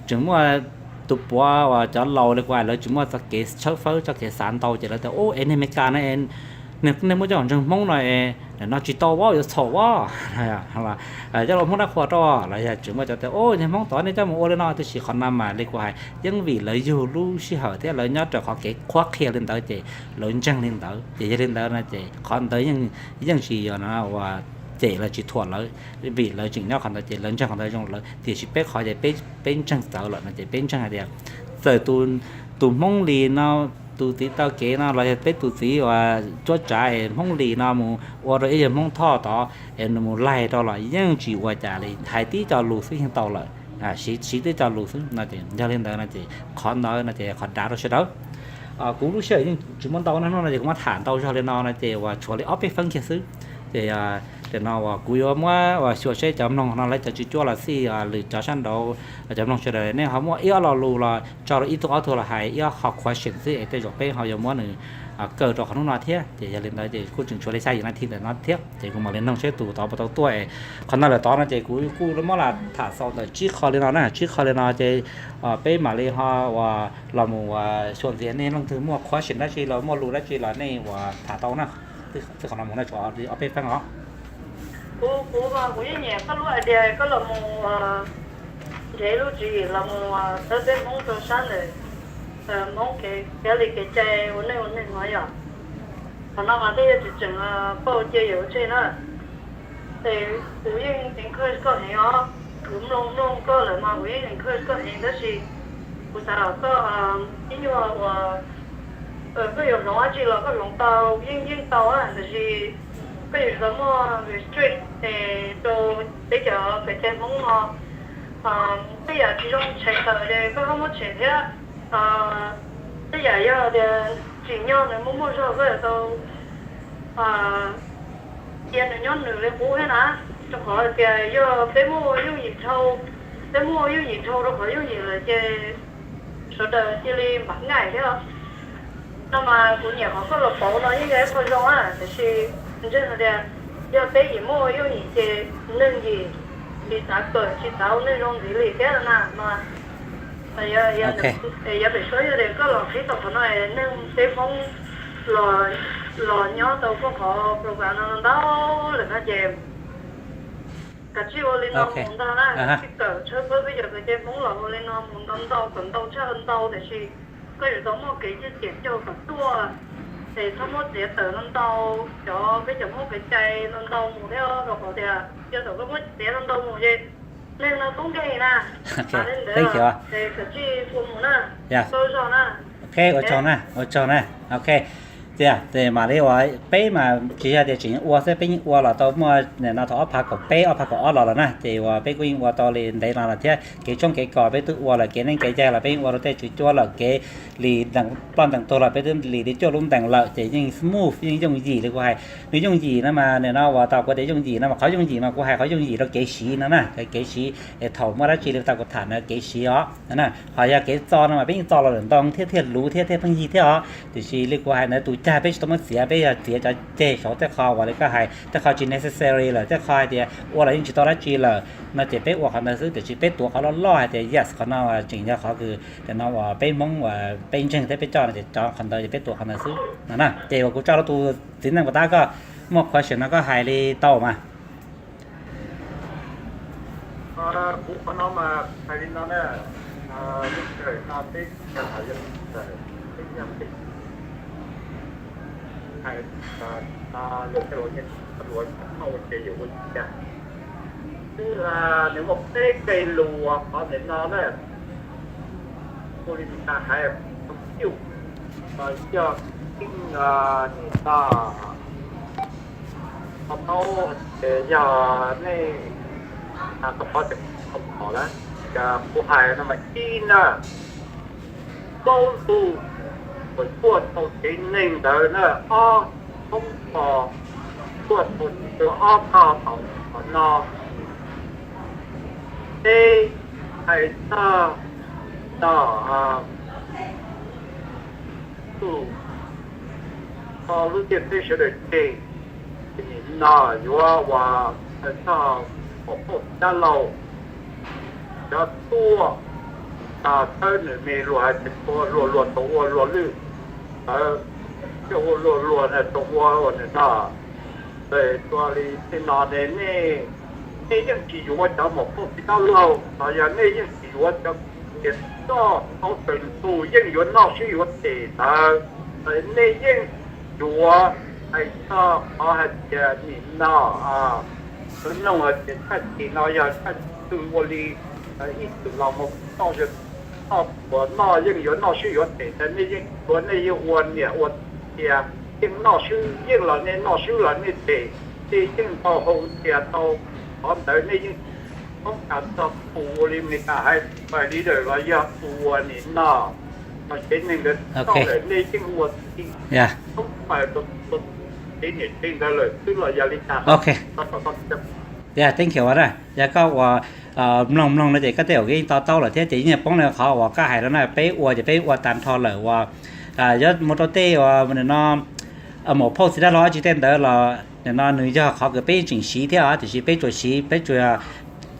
Tseem muaj tus puav uas cov laus li kuv hais lawv tseem muaj txoj kev tshawb fawb txoj kev xav ntau ces lawv tias, u es niag Amelikas no nej muab coj los ntseeg Hmoob no es no tsis tau as, yuav txhaum as, coj los Hmoob dab qhuas rau los yog tseem muaj cov tias, u niag Hmoob tod nej coj mus ua li no. Tiam sis qhov no mas li kuv hais yeej vim lawv yug lub sij hawm thiab lawv nyob raws qhov kev qhuab qhia li ntawd ces lawv ntseeg li ntawd. Ces yog li ntawd no ces qhov ntawd yeej tsis yog no uas cem los tsis thuam lawv, vim lawv tseem nyob qhov ntawd ces lawv ntseeg qhov ntawd zoo lawm. Tiam sis peb qhov ces peb ntseeg txawv lawm no ces peb ntseeg hais tias txawm tus Hmoob Lis no, tus txiv taw kev no los yog peb tus txiv uas cuab tsav es Hmoob Lis no mus ua rau ib yawg Hmoob Thoj tod es nws mus laig rau los yeej tsis ua cas li, hais tib co lus xwb yeej tau lawm. Siv tib co lus xwb no ces yog li ntawd no ces qhov ntawd no ces qhov dav rau sawv daws. Kuv lub sij hawm yeej tsis muaj ntau no no ces kuv muab tham ntau zog li no no ces uas tshuav li ob peb feeb kiag xwb. Ces tam no uas kuv yuav muab uas xyuas seb cov mloog no lawv cov tswv cuab los xij lwm cov sab nraud, cov mloog sawv daws nej ho muaj ib ob lo lus los tso rau ib tug ob tug los hais ib ob qho question xwb es tej zaum peb ho yuav muab nws kaw rau qhov hnub no thiab. Ces yog li ntawd ces kuj tseem tshuav li xya yim nas this ntawm no thiab ces kuv mam li noog seb tus tod puas tau tuaj es qhov no lawm tod no ces kuv kuj muab los tham xaus ntawm tsib qho li no na, tsib qho li no ces peb mam li ho uas los mus uas xyuas ntxiv nej leej twg muaj question dab tsi los muaj lus dab tsi los nej uas tham tau na. Twb qhov no mus no tshuav ob peb feeb os. Kuv kuv mas kuv yeej nyiam koj lub idea koj los mus nrhiav lub tswv yim los mus thawb peb Hmoob rau sab ntawm Hmoob kev li kev cai ua neej ua neeg no yom. Qhov no mas tej yog tseem tseem pauj cia yawm ua ntej na. Es kuv yeej encourage koj heev os, kuv mloog mloog koj lawm mas kuv yeej encourage koj heev tab sis kuv xav kom koj ib nyuag uas koj yuav hloov dab tsi los koj hloov tau yeej yeej tau, tab sis koj yuav tsum tau muaj restrict rau peb cov kev cai Hmoob no. Tej yam tsis zoo tshem tawm ces koj ho muab tshem thiab. Tej yam yog tias tsim nyog nws muaj muaj zog koj yuav tau cia nws nyob nws li qub thiab na, rau qhov tias yog peb muaj yooj yim dhau, peb muaj yooj yim dhau rau qhov yooj yim lawm ces sawv daws cia li npam ngaim thiab. No mas kuv nyiam qhov koj los pauv no yeej yog ib qho zoo a, tiam sis Ntseeg hais tias yog peb yim muaj ua yooj yim ces neeg yim tsis xav kawm tsis xav ua neej zoo ntxiv li thiab na no. Yav pem suab yog tias koj los qhib tau qhov no, neeg peb Hmoob los nyob tau koj qhov program no ntau lawm no ces kav tsij ua li no mus ntag na, kav tsij kawm tshawb fawb peb cov kwv tij Hmoob los ua li no mus ntau ntau kom ntau tshaj ntau tiam sis koj yuav tau muaj kev cim cog kom tuaj, es txhob muab txiav tawm no ntau, cov peb cov Hmoob kev cai no ntau mus thiab rau qhov tias yog thaum koj muab txiav no ntau mus ces neeg no poob nkeeg na. Li ntawd es kav tsij ua mus na, tau zog na. Ok, ua tsaug na, ua tsaug na. Ok, tias tes mam li uas peb mas tsis yog tias tseem ua xwb, peb yeej ua los tau muaj nim no thaum ob phav kaum peb ob phav kaum ob los lawm na, ces uas peb kuj yeej ua tau li ntev no lawm thiab, kev tshoob kev kos peb twb ua lawm, kev neeb kev yaig los peb yeej ua rau tej tswv cuab lawm, kev li ploj ntees tuag los peb twb li li cuaj lub ntees lawm, ces yeej smooth yeej yooj yim li kuv hais. Nws yooj yim no mas nim no uas tau kuv tias yooj yim no mas qhov yooj yim mas kuv hais qhov yooj yim rau kev siv no na, kev siv es thaum muaj dab tsi li tau kuv tham ntawd kev siv os. Ho yog kev txo no mas peb yeej txo los lawm ntau thiab, thiaj luv thiab, thiaj pheej yig thiab os. Tiam sis li kuv hais ntawd tus cag peb tsis tau muab txiav, peb yog txiav cov ceg saud tej qho uas li koj hais, tej qho tsis necessary lawm, tej qho hais tias ua los yeej tsis tau dab tsi lawm no ces peb ua qhov ntawd xwb. Tiam sis peb tuav qhov loj loj hais tias yes qhov no tseem yog qhov kws no uas peb Hmoob uas peb ntseeg thiab peb coj no ces cov qhov ntawd ces peb tuav qhov ntawd xwb no na. Ces uas kuv tso rau tus txiv neej puas tab, koj muaj question no koj hais li tau mas. Kuv qhov no mas hais li no na, lub sij hawm no peb peb yog peb hais lus tej laus yeej luav ua ces yuav ua li cas. Twb nws muaj peb kev luas qhov ntawm no na, ua li Meskas hais, yus yog ib nim no kho taub ces yog nej kho taub ces kho lawm, kuv hais no mas ib na, plaub ntug uas tuaj tau tsev neeg ntawd na, ob thoob kho tuaj tau ob tog thaum no, peb hais txog no tus kho lub ntiaj teb sawv daws tseg, ces nim no yuav ua txog pom phauj dab laug cov tuaj, txawb nws me luag hais tias ua luag luag tau ua luag lwj, txawb coj ua luag luag na tau ua ua nws no. Ua li tej no ne, nej yeej tsis yuav cov maum phauj txiv dab laug los yog nej yeej tsis yuav cov tias txoj tau tawm ntug yeej yuav noj sib yuav tes ntawd, nej yeej yuav hais txog qhov hais tias nim no lawv noog hais tias txhaj tis no yog txhaj twg ua li ib txwm los mus toj, toj uas noj yeej yuav noj sib yuav tes ntawd nej yeej yuav, nej yeej ua niam ua txiv, yeej noj swb yeej los nej noj swb los nej tes, nej yeej ntaus hau tias tau qhov ntawd nej yeej toob kas txog tus ua li Meskas hais, tus pais leader los yog tus uas nim no tsev neeg ntawd tau lawm nej yeej ua txij toob pas rau tsev niam tsev ntawd lawm xwb los yog li cas. Thank you na, yog koj uas mloog mloog no ces koj tej zaum yeej to taub lawm thiab ces yeej poob rau qhov uas koj hais no na, peb ua ces peb ua tag nrho lawm uas yuav mus rau tej uas nim no maum phauj txiv dab laug dab tsi tej ntawd los nim no nws yog qhov kws peb yeej tseem siv thiab os, tiam sis peb tsuas siv, peb tsuas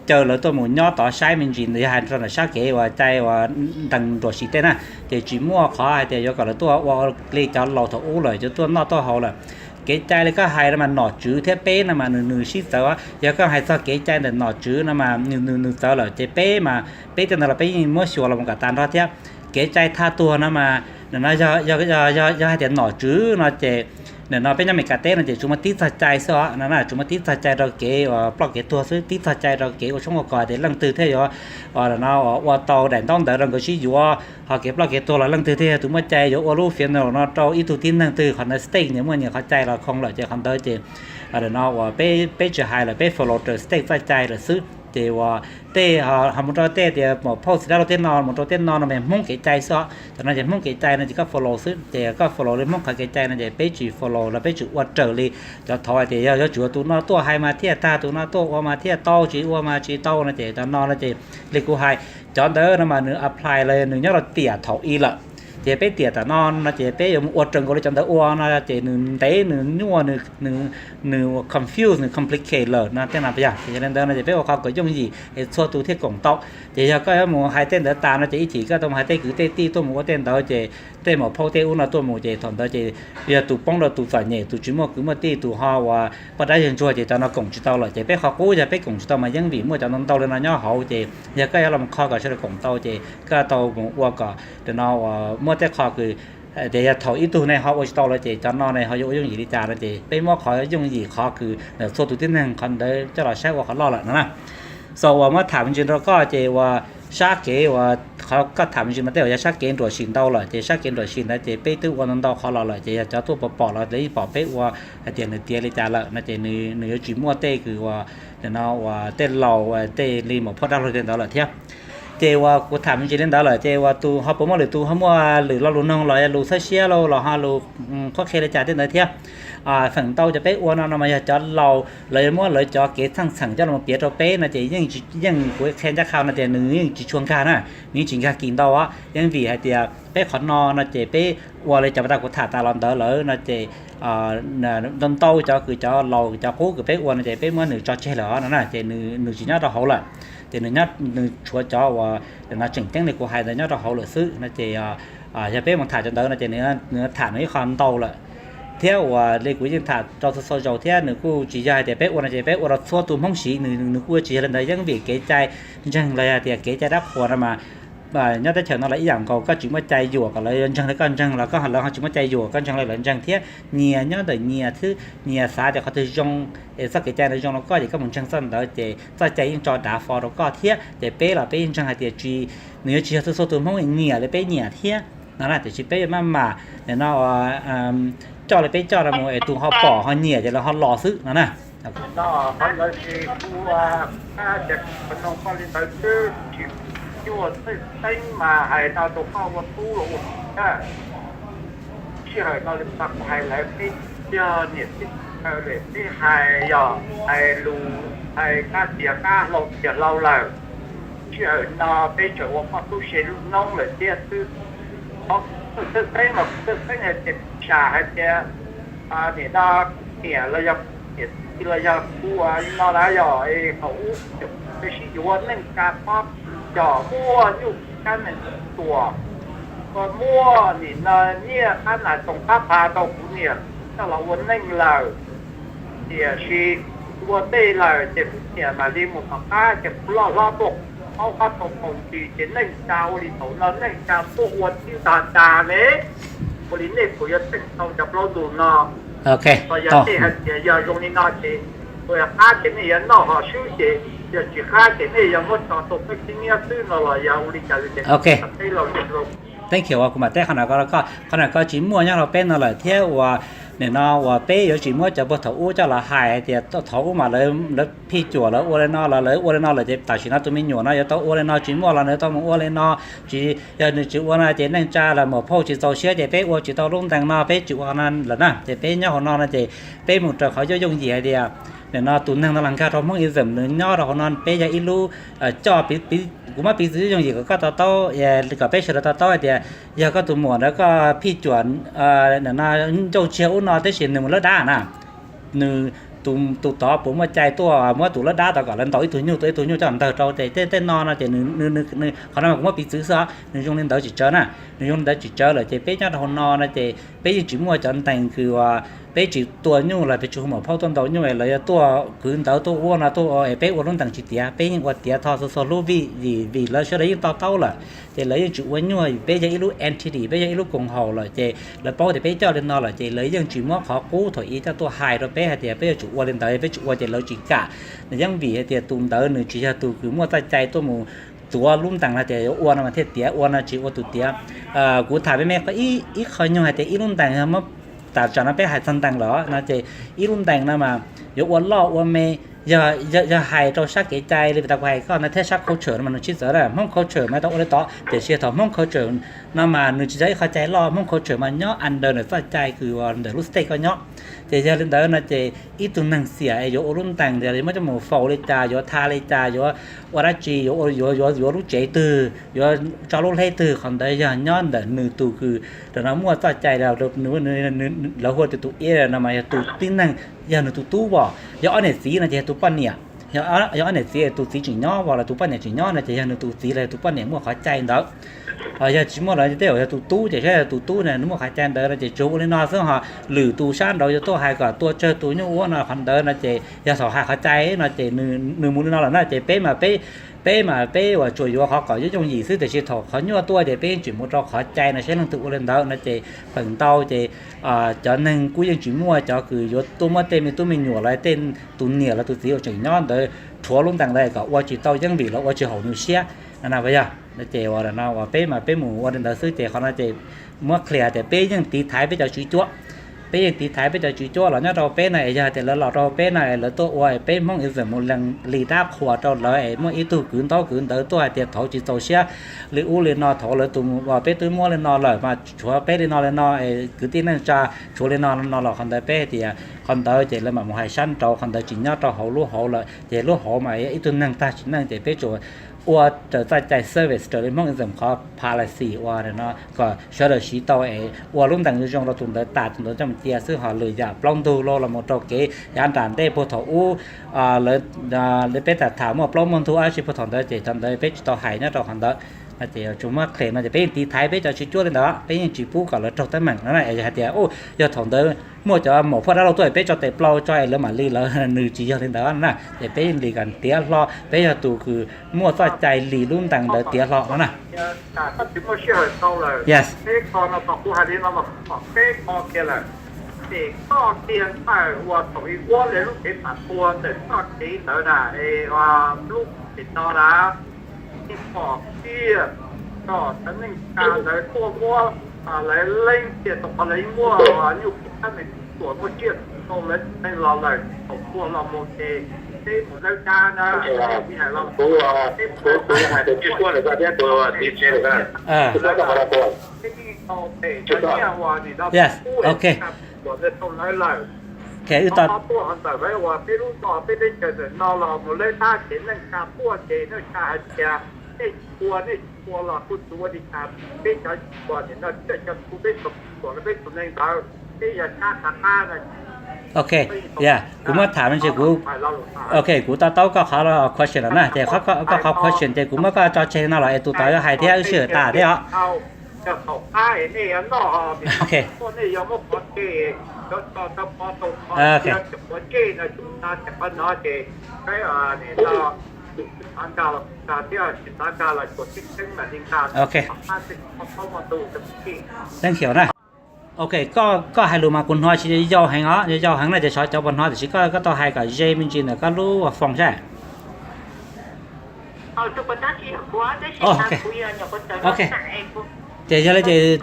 caw lawv tuaj mus nyob tod saib me ntsis ntawd yog hais rau ntawm sab kev uas cai uas ntees nruam sim tej na, ces tsis muaj qhov hais tias yuav kom lawv tuaj ua li cov laus thaum ub lawm yuav tuaj noj tuaj haus lawm. Kev cai li koj hais no mas nom tswv thiab peb no mas nws nws sib txawv, yog koj hais txog kev cai ntawm nom tswv no mas nws nws nws txawv lawm ces peb mas peb tej ntawd los peb yeej muab xyuas los mus kom tag nrho thiab. Kev cai thaj tuag no mas nim no yog hais tias nom tswv no ces nim no peb nyob Meskas teb no ces tsuas muaj tib txoj cai xwb os, no na tsuas muaj tib txoj cai rau kev uas ploj kev tuag xwb, tib txoj cai rau kev ua tshoob ua kos tias leej twg thiaj yuav ua tau daim ntaub ntawv rau nkawd sib yuav, ho kev ploj kev tuag los leej twg thiaj yog tus muaj cai yuav ua lub funeral no rau ib tug tib neeg twg, qhov ntawd state nyias muaj nyias qhov cai los khoo lawm ces qhov ntawd ces no uas peb peb tsis hais lawm, peb follow raws state txoj cai lawm xwb. Ces uas tej ho mus rau tej tias maum phauj txiv dab laug tej no mus rau tej no no mas Hmoob kev cai xwb os, cov no ces Hmoob kev cai no ces koj follow xwb, ces koj follow li Hmoob qhov kev cai no ces peb tsis follow los peb tsis ua raws li cov thaud hais tias yog yuav tsum ua tus no tuaj hais mas thiaj tag, tus no tuaj ua mas thiaj tau, tsis ua mas tsis tau no ces cov no no ces li kuv hais, cov ntawd no mas nws apply los nws nyob rau tiam thaum i lawm. Ces peb tiam tam no no ces peb yuav mus ua raws nkaus li cov ntawd ua no ces nws ntev, nws nyuaj, nws nws confuse, nws complicate lawm no tej no yog. Ces yog li ntawd no ces peb ua qhov kom yooj yim es txhua tus thiaj koom tau. Ces yog koj yuav mus hais tej ntawd tas no ces ib chim koj tau mus hais tej kwv tej tij tuaj mus ua tej ntawd ces tej maum phauj tej ub no tuaj mus ces thaum ntawd ces yog tus poob rau tus txom nyem, tus tsis muaj kwv muaj tij, tus ho uas poj dab yawg ntsuag ces cov no koom tsis tau lawm. Ces peb qhov qub yog peb koom tsis tau mas yeej vim muaj cov ntau ntau li no nyob hauv. Ces yog koj yuav los mus kho kom sawv daws koom tau ces koj tau mus ua kom no uas muab tej qho kws tias yog thaum ib tug ne ho ua tsis tau lawm ces cov no ne ho yuav ua yooj yim li cas no ces peb muab qhov yooj yim qhov kws ntawm txhua tus tib neeg qhov ntawd coj los saib ua qhov loj lawm no na. So uas muab tham me ntsis rau koj ces uas sab kev uas qhov koj tham me ntsis mas tej uas yog sab kev nruam sim ntau lawm ces sab kev nruam sim ntawd ces peb twb ua ntau ntau qhov los lawm ces yog cov tuaj pom pom los lawv yeej pom peb ua hais tias nws tiav li cas lawm no ces nws yuav tsis muaj tej kws uas no uas tej laus tej li maum phauj dab laug tej ntawd lawm thiab. Ces uas kuv tham me ntsis li ntawd lawm ces uas tus ho puas muaj lwm tus ho muaj lwm lo lus noog los yog lus txhawb siab los ho lus qhuab qhia li cas tej ntawd thiab. Feem ntau cov peb ua no no mas yog cov laus lawv yuav muab lawv cov kev txheej txheem coj los piav rau peb no ces yeej yeej kuv qhia ncaj qha no tias nws yeej tsis tshua nkag na, nws yeej tsis nkag kis ntau. Yeej vim hais tias peb qhov no no ces peb ua li cov pas tas kuv tham tas los ntawd lawm no ces ntau ntau cov kws cov laus cov qub kws peb ua no ces peb muab nws tso tseg lawm no na ces nws tsis nyob rau hauv lawm. Ces nws nyob nws tshuav cov uas no tseem ceeb li kuv hais ntawd nyob rau hauv lawm xwb no ces yog peb mus tham cov ntawd no ces nws tham nws ib qho ntau lawm. Thiab uas li kuv yeej tham rau txhua txhua zaus thiab nws kuj tsis yog hais tias peb ua no ces peb ua rau txhua tus Hmoob siv, nws kuj tsis yog li ntawd. Yeej vim kev cai ntseeg los yog tias kev cai dab qhuas no mas nyob teb chaws no los ib yam nkaus, koj tsis muaj cai yuam kom lawv ntseeg li koj ntseeg los koj lawv ho tsis muaj cai yuam koj ntseeg li lawv ntseeg thiab. Nyias nyob ntawm nyias xwb, nyias xav tias qhov twg zoo es txoj kev cai ntawd zoo rau koj ces koj mus ntseeg txoj ntawd ces txoj cai yeej tso dav fo rau koj thiab. Ces peb los peb yeej ntseeg hais tias tsis, nws yuav tsis yog txhua txhua tus Hmoob nyiam li peb nyiam thiab no na. Tiam sis peb yuav maj mam no coj li peb coj no mus es tus ho pom ho nyiam ces lawv ho los xwb no na. No qhov ntawd ces kuv, tias kuv nug koj li ntawd xwb, tsis nyuaj txheej teeb mas hais no rau koj ua tub los ua na. Sij hawm no li kuv hais lawm peb yog niam txiv taw lawm peb hais yog hais lus hais qab tias qab hlau tias hlau lawm. Sij hawm no peb tseem ua poj tub se lub noob lawm thiab xwb. Qhov txheej teeb mas kuv txheej teeb hais tias kuv xav hais tias nim no niam los yog niam txiv los yog kuv li no lawm yog thaum ub peb sib yuav neej tsa pob, yog muaj nyuj kab nees tuam, muaj nim no nyiaj qab nas toos qab phav rau kuv niam coj los ua neej lawm. Tiam sis ua ntej lawm ces kuv niam mam li mus tom qab ces kuv loj hlob tuaj paub qab tau paus ntsis ces neej tsa ua li thaum no neej tsa tuaj ua tib tag tag ne. Ua li nej puas yuav txeeb tau cov plaub ntug no? Yog nej hais tias yog zoo li no ces ua qab ces nej yuav noj ho swb ces, yog tsis qab ces nej yuav muab tso tau peb tib niab xwb no los yog ua li cas? Thank you, kuv mam teb qhov no koj, qhov no koj tsis muaj nyob rau peb no lawm thiab uas nim no uas peb yuav tsis muab cov puag thaum ub coj los hais tias thaum ub mas lawv phij cuam lawv ua li no los lawv ua li no lawm ces tam sim no tus me nyuam no yuav tau ua li no, tsis muaj los nws tau mus ua li no. Tsis yog nws tsis ua no ces neej tsa los maum phauj tsis txaus siab ces peb ua tsis tau lub ntees no, peb tsis ua no lawm na. Ces peb nyob hauv no no ces peb mus raws qhov yooj yooj yim hais tias nim no tus neeg no los nkag rau Hmoob ism, nws nyob rau hauv no peb yog ib lub coj, kuv muab piv txwv yooj yim kom koj to taub, kom peb sawv daws to taub hais tias yog koj tus muam ntawd koj phij cuam nim no ncauj tsiag ub no tab sis nws mus lawb dab na, nws tus tod puas muaj cai tuaj muab tus lawb dab tod kom lawv ntaus ib tug nyuj, tua ib tug nyuj coj ntawg rau ces tej tej no no ces qhov no kuv muab piv txwv xwb, nws zoo li ntawd tsis tsawg na. Nws zoo li ntawd tsis tsawg lawm ces peb nyob rau hauv no no ces peb yeej tsis muaj cov ntees kws uas peb tsis tua nyuj los peb tsis hu maum phauj tuaj ntaus nyuj es lawv yuav tuaj kwv ntawv tuaj ua no tuaj ua es peb ua lub ntees tsis tiav, peb yeej ua tiav txog txhua txhua lub vim, vim lawv sawv daws yeej to taub lawm. Ces lawv yeej tsis ua nyuaj, peb yog ib lub entity, peb yog ib lub koom haum lawm ces lawv paub tias peb coj li no lawm ces lawv yeej tsis muab qhov qub thaum ub coj tuaj hais rau peb hais tias peb yuav tsum ua li ntawd, peb tsis ua ces lawv tsis kam. Nws yeej vim hais tias tus ntawd nws tsis yog tus kws muaj txoj cai tuaj mus tuav lub ntees no tias yuav ua no mas thiaj tiav, ua no tsis ua tus tiav. Kuv tham me me ib qho nyuag hais tias ib lub ntees, tam tsam no peb hais txog ntees lawm no ces ib lub ntees no mas yuav ua loj ua me, Yog hais rau sab kev cai li tas kuv hais koj no thiab sab culture no mas nws tsis txawv na. Hmoob culture mas tau ua li tod, tiam sis thaum Hmoob culture no mas nws tsis yog ib qhov cai loj. Hmoob culture mas nyob under ntawm txoj cai kws ntawm lub state koj nyob. Ces yog li ntawd no ces ib tug neeg xiam es yuav ua lub ntees tias muab coj mus faus li cas, yuav tha li cas, yuav ua dab tsi, yuav yuav yuav lub tsev twg, yuav tso lub hleb twg, qhov ntawd yog nyob ntawm nws tus kws no muaj txoj cai, lawv hu tias tus ib no mas yog tus tib neeg, yog nws tus tub os. Yog ob niam txiv no ces yog tus poj niam. Yog ob niam txiv tus txiv tseem nyob los tus poj niam tseem nyob no ces yog nws tus txiv los yog tus poj niam muaj qhov cai ntawd. Yog tsis muaj los tej zaum yog tus tub, ces saib yog tus tub na nws muaj qhov cai ntawd no ces tsuas ua li no xwb. Ho lwm tus sab nraud yuav tuaj hais kom tua tsawg tus nyuj ua no qhov ntawd no ces yog thaum hais qhov cai no ces nws mus li no lawm na ces peb mas peb peb mas peb uas tsuas yuav qhov kom yooj yooj yim xwb, tiam sis thaum qhov nyuaj tuaj ces peb yeej tseem mus rau qhov cai no saib leej twg ua li ntawd no ces feem ntau ces cov neeg kuj yeej tsis muaj cov kws yuav tuaj muab tej me tub me nyuam los tej tus niam los tus txiv uas tseem nyob ntawd rhuav lub ntees ntawd kom ua tsis tau yeeb vim los ua tsis haum nws siab no na. Yog ces uas peb mas peb mus ua li ntawd xwb ces qhov no ces muab clear tias peb yeej tiv thaiv peb cov tswv cuab. Peb yeej tiv thaiv peb cov tswv cuab los nyob rau peb no es yog tias lawv los rau peb no es lawv tuaj ua es peb Hmoob ism mus lees li dab qhuas rau lawv es muaj ib tug kwv ntaub kwv ntawv tuaj hais tias thaum tsis txaus siab li ub li no, thaum lawv tus uas peb twb muab li no lawm mas tshuav peb li no li no es kwv tij neej tsa tshuav li no no los qhov ntawd peb hais tias qhov ntawd ces lawv mam mus hais sab nraud, qhov ntawd tsis nyob rau hauv lub hauv lawm. Ces lub hauv mas ib tug neeg tag sim neej ces peb tsuas ua raws txoj cai service raws li Hmoob ism qhov policy ua no kom sawv daws siv tau es ua lub ntees zoo zoo rau tus ntawd tas tus ntawd coj mus cia xwb. Ho lwm yam plaub ntug los los mus rau kev yav nram ntej puag thaum ub lawv peb tham tham muaj plaub muaj ntug dab tsi puag thaum ntawd ces thaum ntawd peb tsis tau hais nyob rau qhov ntawd. Ces tsuas muab clear no ces peb yeej tiv thaiv peb cov tswv cuab li ntawd, peb yeej tsis pub kom lawv raug teeb meem no na. Es yog hais tias yog thaum ntawd muaj cov maum phoj dab laug tuaj es peb tso tes plaub tso es lawv mam li lawm, nws tsis yog li ntawd na. Ces peb yeej li kom tiav hlo, peb yog tus kws muaj txoj cai li lub ntees ntawd tiav hlo no na. Yes. Ces koj kiag ntawm uas thaum i ua lub kev pam tua ntawm txoj kev ntawd na, es lub txoj kev no na, ib pom tsiaj txog cov neej tsa ntawd tuaj muab lawv leeb tsiaj tau qhov lawv muaj nyuj kub thab me tuam muaj tsiaj tau lawv neeg los lawm thaum tuaj los mus ces peb mus dawb dab na, kuv hais tias tsis suab lawm thiab tus txiv tsev lawm na. Yes, ok. Tuaj ntawm lawv uas peb lub zos peb teb chaws ntawm no los mus lawv tab ces neej tsa tuaj ces neej tsa hais tias nej tsis ua, nej tsis ua los kuj tsis ua li cas, peb cov tsis ua nim no coj cov kuv peb tau tuaj los peb tus neeg ntawd peb yog sab qab qab no. Ok, yeah, kuv muab tham no ces kuv, ok, kuv to taub koj qhov question lawm na, ces koj qhov question ces kuv muab koj tso tseg no los es tus tod yuav hais thiab wb sib hwm tas thiab os. Ok. Ok. Ok. Thank you na. Ok, koj hais lus mas kuv hnov tsis yau heev os, yau heev na ces xyov cov puas hnov, tiam sis koj tau hais kom ze me ntsis ntawm koj lub phone saib. Ok. Ok. Ces yog li ces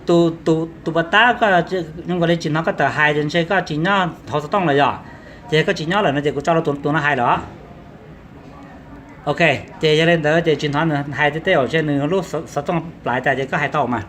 tus puas tab koj zoo nkaus li tsis hnov koj tawm hais ces ntshe koj tsis nyob hauv xov tooj lawm yom. Ces koj tsis nyob lawm no ces kuv tso rau tus no hais lawm. Ok, ces yog li ntawd ces tsis hnov nws hais tej, tej zaum ntshe nws lub xov tooj plaiv tas ces koj hais tau mas.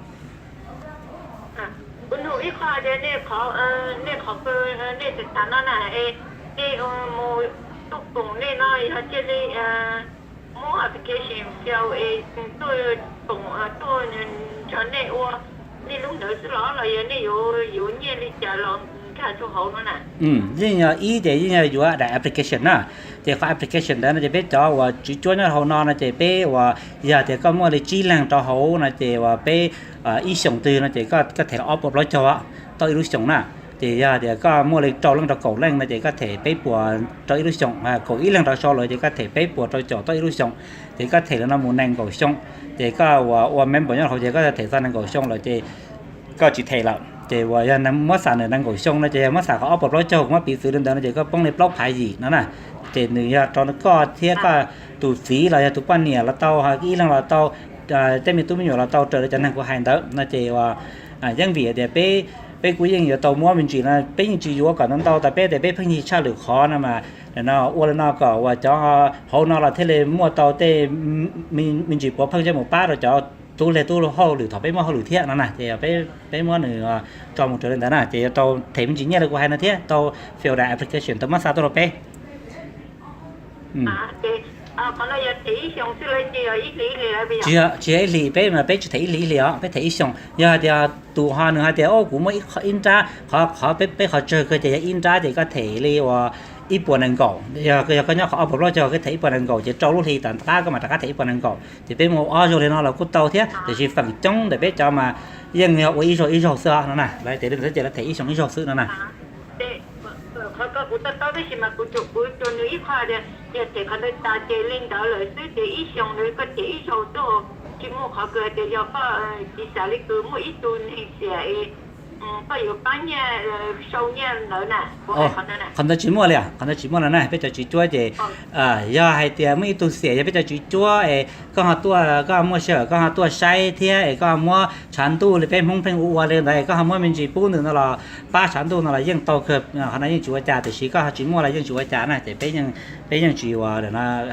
Yeej yog ib ces yeej yog yuav daim application na. Ces qhov application ntawd no ces peb cov uas tswv cuab nyob hauv no no ces peb uas yog tias koj muaj li tsib leeg rau hauv no ces uas peb ib xyoos twg no ces koj them ob puas plaub caug tau ib lub xyoos na. Ces yog tias koj muaj li rau leej rau kaum leej no ces koj them peb puas rau ib lub xyoos, kaum ib leeg rau sau lawm ces koj them peb puas rau caum tau ib lub xyoos. Ces koj them li no mus nees nkaum xyoo, ces koj uas ua member nyob hauv ces koj them txog nees nkaum xyoo lawm ces koj tsis them lawm. Ces uas yog muab xam ntawm nees nkaum xyoo no ces yog muab xam qhov ob puas plaub caug kuv muab piv txwv li ntawd no ces koj poob li plaub phav yim no na. Ces nws yog rau koj thiab koj tus txiv los yog tus poj niam los tau, ib leeg los tau, tej me tub me nyuam los tau raws li cov neeg kuv hais ntawd no ces uas yeej vim tias peb Peb kuj yeej yuav tau muab me ntsis no, peb yeej tsis yuav kom ntau ntau tas peb tias peb pheej yig tshaj lwm qhov no mas, no ua li no kom uas cov hauv no los thiaj li muaj tau tej me ntsis puav pheej coj mus pab rau cov tub leg tub hauj lwm thaum peb muaj hauj lwm thiab no na. Ces yog peb muab nws tso mus raws li ntawd na, ces yuav tau them me ntsis nyiaj li kuv hais no thiab tau fill the application tau muab xa tuaj rau peb. Tsis yog ib hlis ib hlis, peb mas peb tsis them ib hlis ib hlis os, peb them ib xyoos. Yog hais tias tus ho nws hais tias o kuv muaj ib nrab, qhov qhov peb qhov tsawg kawg ces yog ib nrab ces koj them li uas ib puas nees nkaum. Yog koj nyob qhov ob puas plaub caug koj them ib puas nees nkaum ces rau lub hli tom qab koj mam rov qab them ib puas nees nkaum ces peb muaj ob zaug li no los kuj tau thiab. Tiam sis feem coob ntawm peb cov mas yeej yog ua ib zaug ib zaug xwb os no na, lawv tias li ntawd ces lawv them ib xyoos ib zaug xwb no na. Qhov ko kuv to taub tab sis mas kuv tsuas kuv tsuas nws ib qho tias yog them qhov ntawd tas ces li ntawd lawm xwb ces ib xyoos nws koj them ib zaug xwb, tsis muaj qhov kws hais tias yog koj tsis xav li kws muaj ib tug neeg xiam es koj yuav pab nyiaj, sau nyiaj ntawd na. Qhov ntawd tsis muaj li, qhov ntawd tsis muaj no na. Peb cov tswv cuab ces yog hais tias muaj ib tug xiam yog peb cov tswv cuab es koj ho tuaj koj muaj sij hawm koj ho tuaj saib thiab es koj ho muab tshav ntuj li peb Hmoob pheej ua ua li ntawd es koj ho muab me ntsis pub ntawm no los pab tshav ntuj no los yeej tau kawg, qhov no yeej tsis ua cas. Tiam sis koj ho tsis muaj los yeej tsis ua cas na, ces peb yeej tsis ua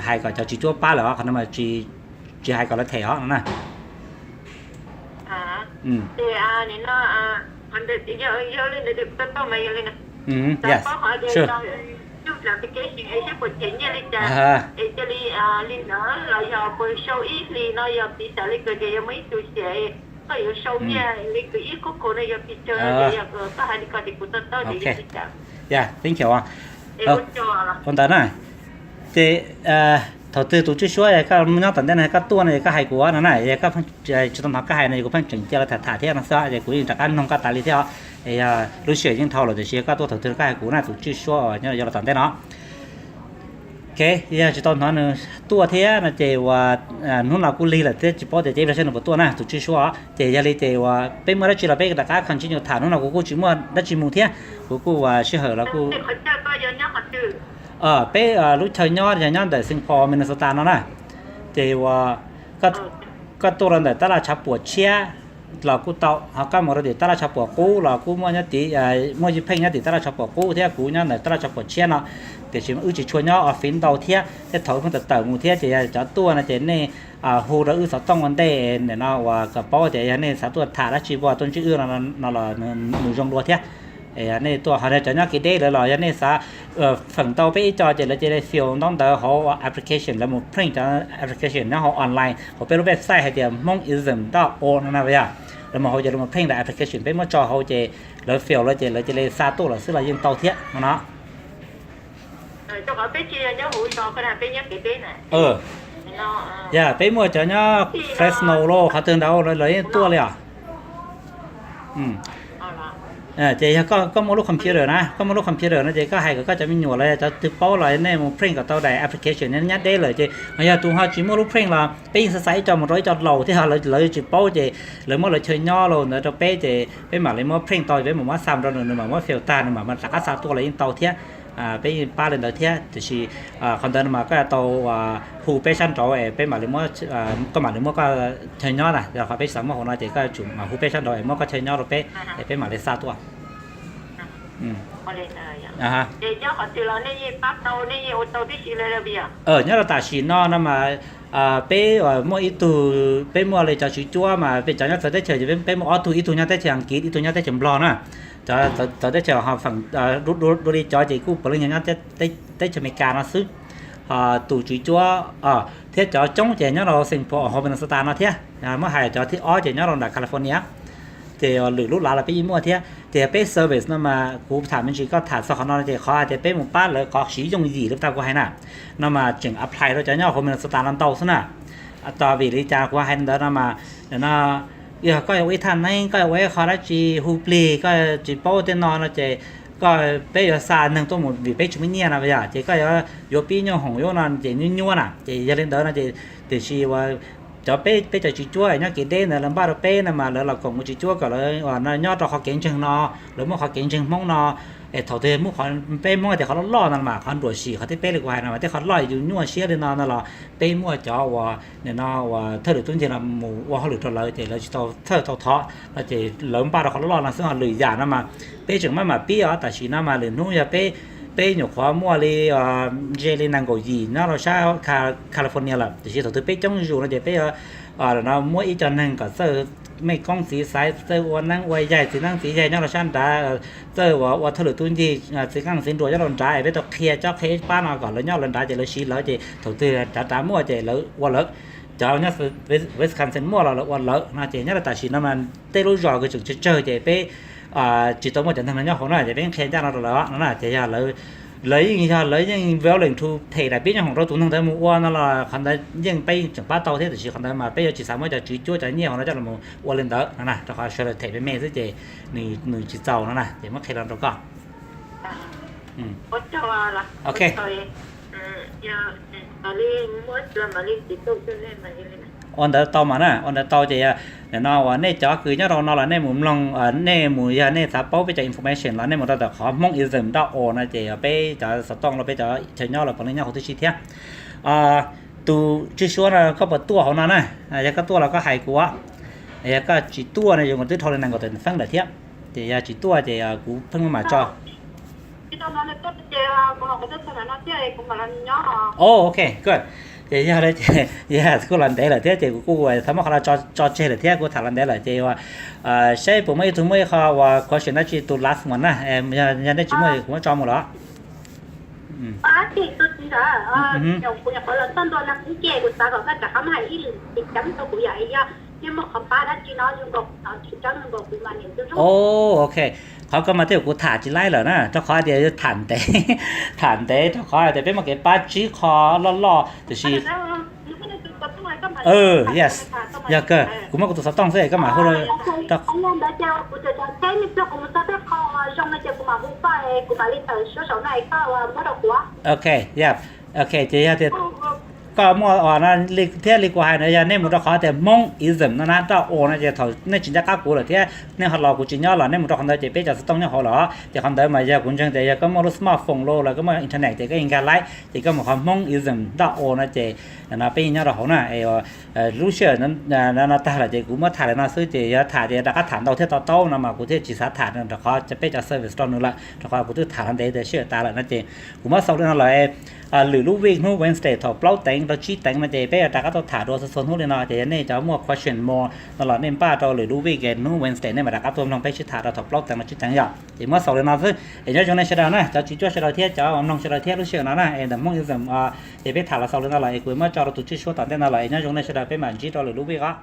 hais kom cov tswv cuab pab lawm os, qhov no mas tsis hais kom lawv them os no na. Thank you. Ua ntawd na. Ces thaum twg tus tswj suab koj nyob tom ntej no koj tuaj no es koj hais kuv no na, es koj tsis tau hnov koj hais no es kuv pheej tseem cia lawv tham tham thiab no xwb ces kuv yeej rov qab noog koj tas li thiab os. Es yog lub sij hawm yeej dhau lawm tiam sis koj tuaj thaum twg koj hais kuv na, tus tswj suab uas nyob los tom ntej no. Ok, yog tsis tau hnov nws tuaj thiab no ces uas hnub no kuj lig lawm thiab tsis paub tias ib pliag saib nws puas tuaj na tus tswj suab os. Ces yog li ces uas peb muaj dab tsi los peb rov qab continue tham, hnub no kuv kuj tsis muaj dab tsi mus thiab, kuv kuj uas sij hawm los kuj peb lub chaw nyob yog nyob ntawm Saint Paul Minnesota no na. Ces uas koj tuaj rau ntawm tab laj tshav puam tshiab los kuj tau, ho koj mus rau tim tab laj tshav puam qub los kuj muaj nyob tim, muaj Yu Pheej nyob tim tab laj tshav puam qub thiab kuv nyob ntawm tab laj tshav puam tshiab no. Tiam sis wb tsis tshua nyob office ntau thiab, tej thaum wb pheej tawm tawm mus thiab ces yog cov tuaj no ces nej hu rau wb xov tooj ua ntej no uas kom paub tias yog nej xav tuaj tham dab tsi, tuaj ntsib wb no los nws zoo dua thiab. Nej tuaj ho cov nyob kev deb lawv los yog nej xav feem ntau peb ib co ces lawv cia li fill ntaub ntawv hauv application, lawv mus print cov application nyob hauv online hauv peb lub website hais tias Hmoonism dot org no na yog. Lawv mus hauv ces lawv mus print the application peb muab tso hauv ces lawv fill lawm ces lawv cia li xa tuaj lawm xwb los yeej tau thiab no no. Yog peb muaj cov nyob Fresno los qhov twg ntawd lawv yeej tuaj li os. Ces yog koj muaj lub computer na, koj muaj lub computer no ces koj hais kom koj cov me nyuam los yog cov twg paub los nej mus print kom tau daim application nyob deb lawm ces yog tus ho tsis muaj lub print los peb yeej xa xa ib co mus rau ib co laus thiab lawv tsis paub ces lawv muab lawv chaw nyob los ntawd rau peb ces peb mam li muab print tau, peb mam muab xa rau nws, nws mam muab fill tag nws mam rov qab xa tuaj los yeej tau thiab. Peb yeej pab li ntawd thiab tiam sis qhov ntawd no mas koj yuav tau hu peb sab nraud es peb mam li muab, koj mam li muab koj chaw nyob na, yog qhov peb xav muab hauv no ces koj yuav tsum hu peb sab nraud es muab koj chaw nyob rau peb es peb mam li xa tuaj. Nyob rau tam sim no no mas peb muaj ib tug, peb muaj li cov tswv cuab mas peb cov nyob txawv teb chaws ces peb muaj ob tug, ib tug nyob teb chaws Askiv, ib tug nyob teb chaws Nplog na. Cov txawv teb chaws ho feem dua li cov ces kuj puav leej nyob teb chaws Amelikas no xwb. Ho tus tswv cuab thiab cov coob ces nyob rau Saint Paul hauv Minnesota no thiab. Muab hais cov thib ob ces nyob rau nram California. Ces lwm lub lav los peb yeej muaj thiab. Ces peb service no mas kuv tham me ntsis koj tham txog qhov no ces qhov hais tias peb mus pab lawv qhov siv yooj yim li tau kuv hais na, no mas tseem apply rau cov nyob hauv Minnesota no ntau xwb na. Tos vim li cas kuv hais ntawd no mas, no yog koj yuav ua ib thaj neeb, koj yuav ua ib qho dab tsi hu plig, koj tsis paub tej no no ces koj, peb yuav xa neeg tuaj mus vim peb tsis muaj nyiaj no yog ces koj yuav yuav pib nyuaj hoom yuav no ces nyuaj nyuaj na. Ces yog li ntawd no ces tiam sis uas cov peb, peb cov tswv cuab nyob kev deb ntawd lawv npaj rau peb no mas lawv los koom ua tswv cuab kom lawv nyob rau qhov kev ntseeg no, lawv muab qhov kev ntseeg Hmoob no Es thaum twg muab qhov peb Hmoob tias qhov loj loj no mas qhov nruam sim qhov thib peb li kuv hais no mas tej qhov loj yus nyuaj siab li no no los peb muaj cov uas nim no uas thawj lwm tub ncig los mus ua hauj lwm rau lawv ces lawv tsis tau thawj tau thov no ces lawv npaj rau qhov loj loj no xwb. Ho lwm yam no mas peb tseem maj mam pib os. Tam sim no mas lwm hnub yog peb, peb nyuam qhuav muaj li ze li nees nkaum yim nyob rau sab California lawm, tiam sis thaum twg peb coob zus no ces peb yuav no muab ib co neeg kom txawj, mej koob txiv xaiv, txawj ua neeb ua yaig, txiv neeb txiv yaig nyob rau sab nrad, txawj uas ua thawj lwm tub ncig, txiv qeej txiv nruas nyob rau nrad es peb tau qhia cob qhia ib pab no kom lawv nyob lawv nrad ces lawv siv lawv ces thaum twg rov rov muaj ces lawv ua lawv. Cov nyob Wisconsin muaj los lawv ua lawv no ces nyob rau tam sim no mas tej lub zos kuj tseem tsawg tsawg ces peb tsis tau muaj cov neeg no nyob hauv no ces peb qhia ncaj no rau lawv no na ces yog lawv, lawv yeej yog lawv yeej willing to them daim pib nyob hoom rau tus neeg ntawd mus ua no los qhov ntawd yeej peb yeej tseem pab tau thiab, tiam sis qhov ntawd mas peb yuav tsis xav muab cov tswv cuab cov nyiaj hauv no coj los mus ua li ntawd no na, rau qhov sawv daws them me me xwb ces nws tsis txaus no na ces muab qhia los rau koj. Ok. Ua ntawd tau mas na, ua ntawd tau ces nim no uas nej cov kws nyob rau no los nej mus mloog, nej mus yog nej xav paub peb cov information los nej mus rau tom qhov Hmoonism dot org no ces yog peb cov xov tooj los peb cov chaw nyob los puav leej nyob hauv tib si thiab. Tus tswj suab no koj puas tuaj hauv no na? Yog koj tuaj los koj hais kuv, yog koj tsis tuaj no yus kuj twb dhau li nees nkaum tawm feeb lawm thiab. Ces yog tsis tuaj ces kuv pheej mam tso. Ok, good. Ces yog li ces yog kuj los ntev lawm thiab ces kuv kuj xav muab qhov no tso tseg lawm thiab kuv tham los ntev lawm ces saib puas muaj ib tug muaj ib qho uas question dab tsi tus last one na, yog nej tsis muaj kuv muab tso mus los. Ok, qhov koj mas twb yog kuv tham tsis laib lawm na, rau qhov tias tham ntev, tham ntev rau qhov tias peb muaj kev pab tsib qho loj loj tiam sis yes, yog kawg kuv muab kuv tus xov tooj xwb es koj mam hu. Ok, yeah. Ok, ces yog tias koj muaj thiab li kuv hais na, yog nej mus rau qhov tias Hmoonism no na dot org no ces thaum nej tsis nco qab kuv lawm thiab nej ho los kuv tsis nyob los nej mus rau qhov ntawd ces peb cov xov tooj nyob hauv los ces qhov ntawd mas yog kuv ntseeg tias yog koj muaj lub smartphone los koj muaj internet ces koj yeej nkag laib ces koj mus qhov Hmoonism dot org no ces no peb yeej nyob rau hauv na. Lub sij hawm no tag lawm ces kuv muab tham li no xwb ces yog tham tias rov qab tham ntau thiab to taub no mas kuv thiaj tsis xav tham rau qhov peb cov service rau nws lawm rau qhov kuv twb tham los ntev tias sij hawm tas lawm no ces kuv muab xaus li no lawm. Lwm lub week hnub Wednesday thaum plaub teev rau tsib teev no ces peb yuav rov qab tuaj tham dua txhua txhua hnub li no ces yog nej cov muaj question more no los nej npaj rau lwm lub week hnub Wednesday nej mam rov qab tuaj mloog peb sib tham rau thaum plaub teev rau tsib teev yom. Ces muab xaus li no xwb es nyob zoo nej sawv daws na, cov tswv cuab sawv daws thiab cov mloog sawv daws thiab lub sij hawm no na es ntawm Hmoonism ces peb tham los xaus li no lawm es kuv muab tso rau tus tswj suab tom ntej no lawm es nyob zoo nej sawv daws peb mam ntsib rau lwm lub week os.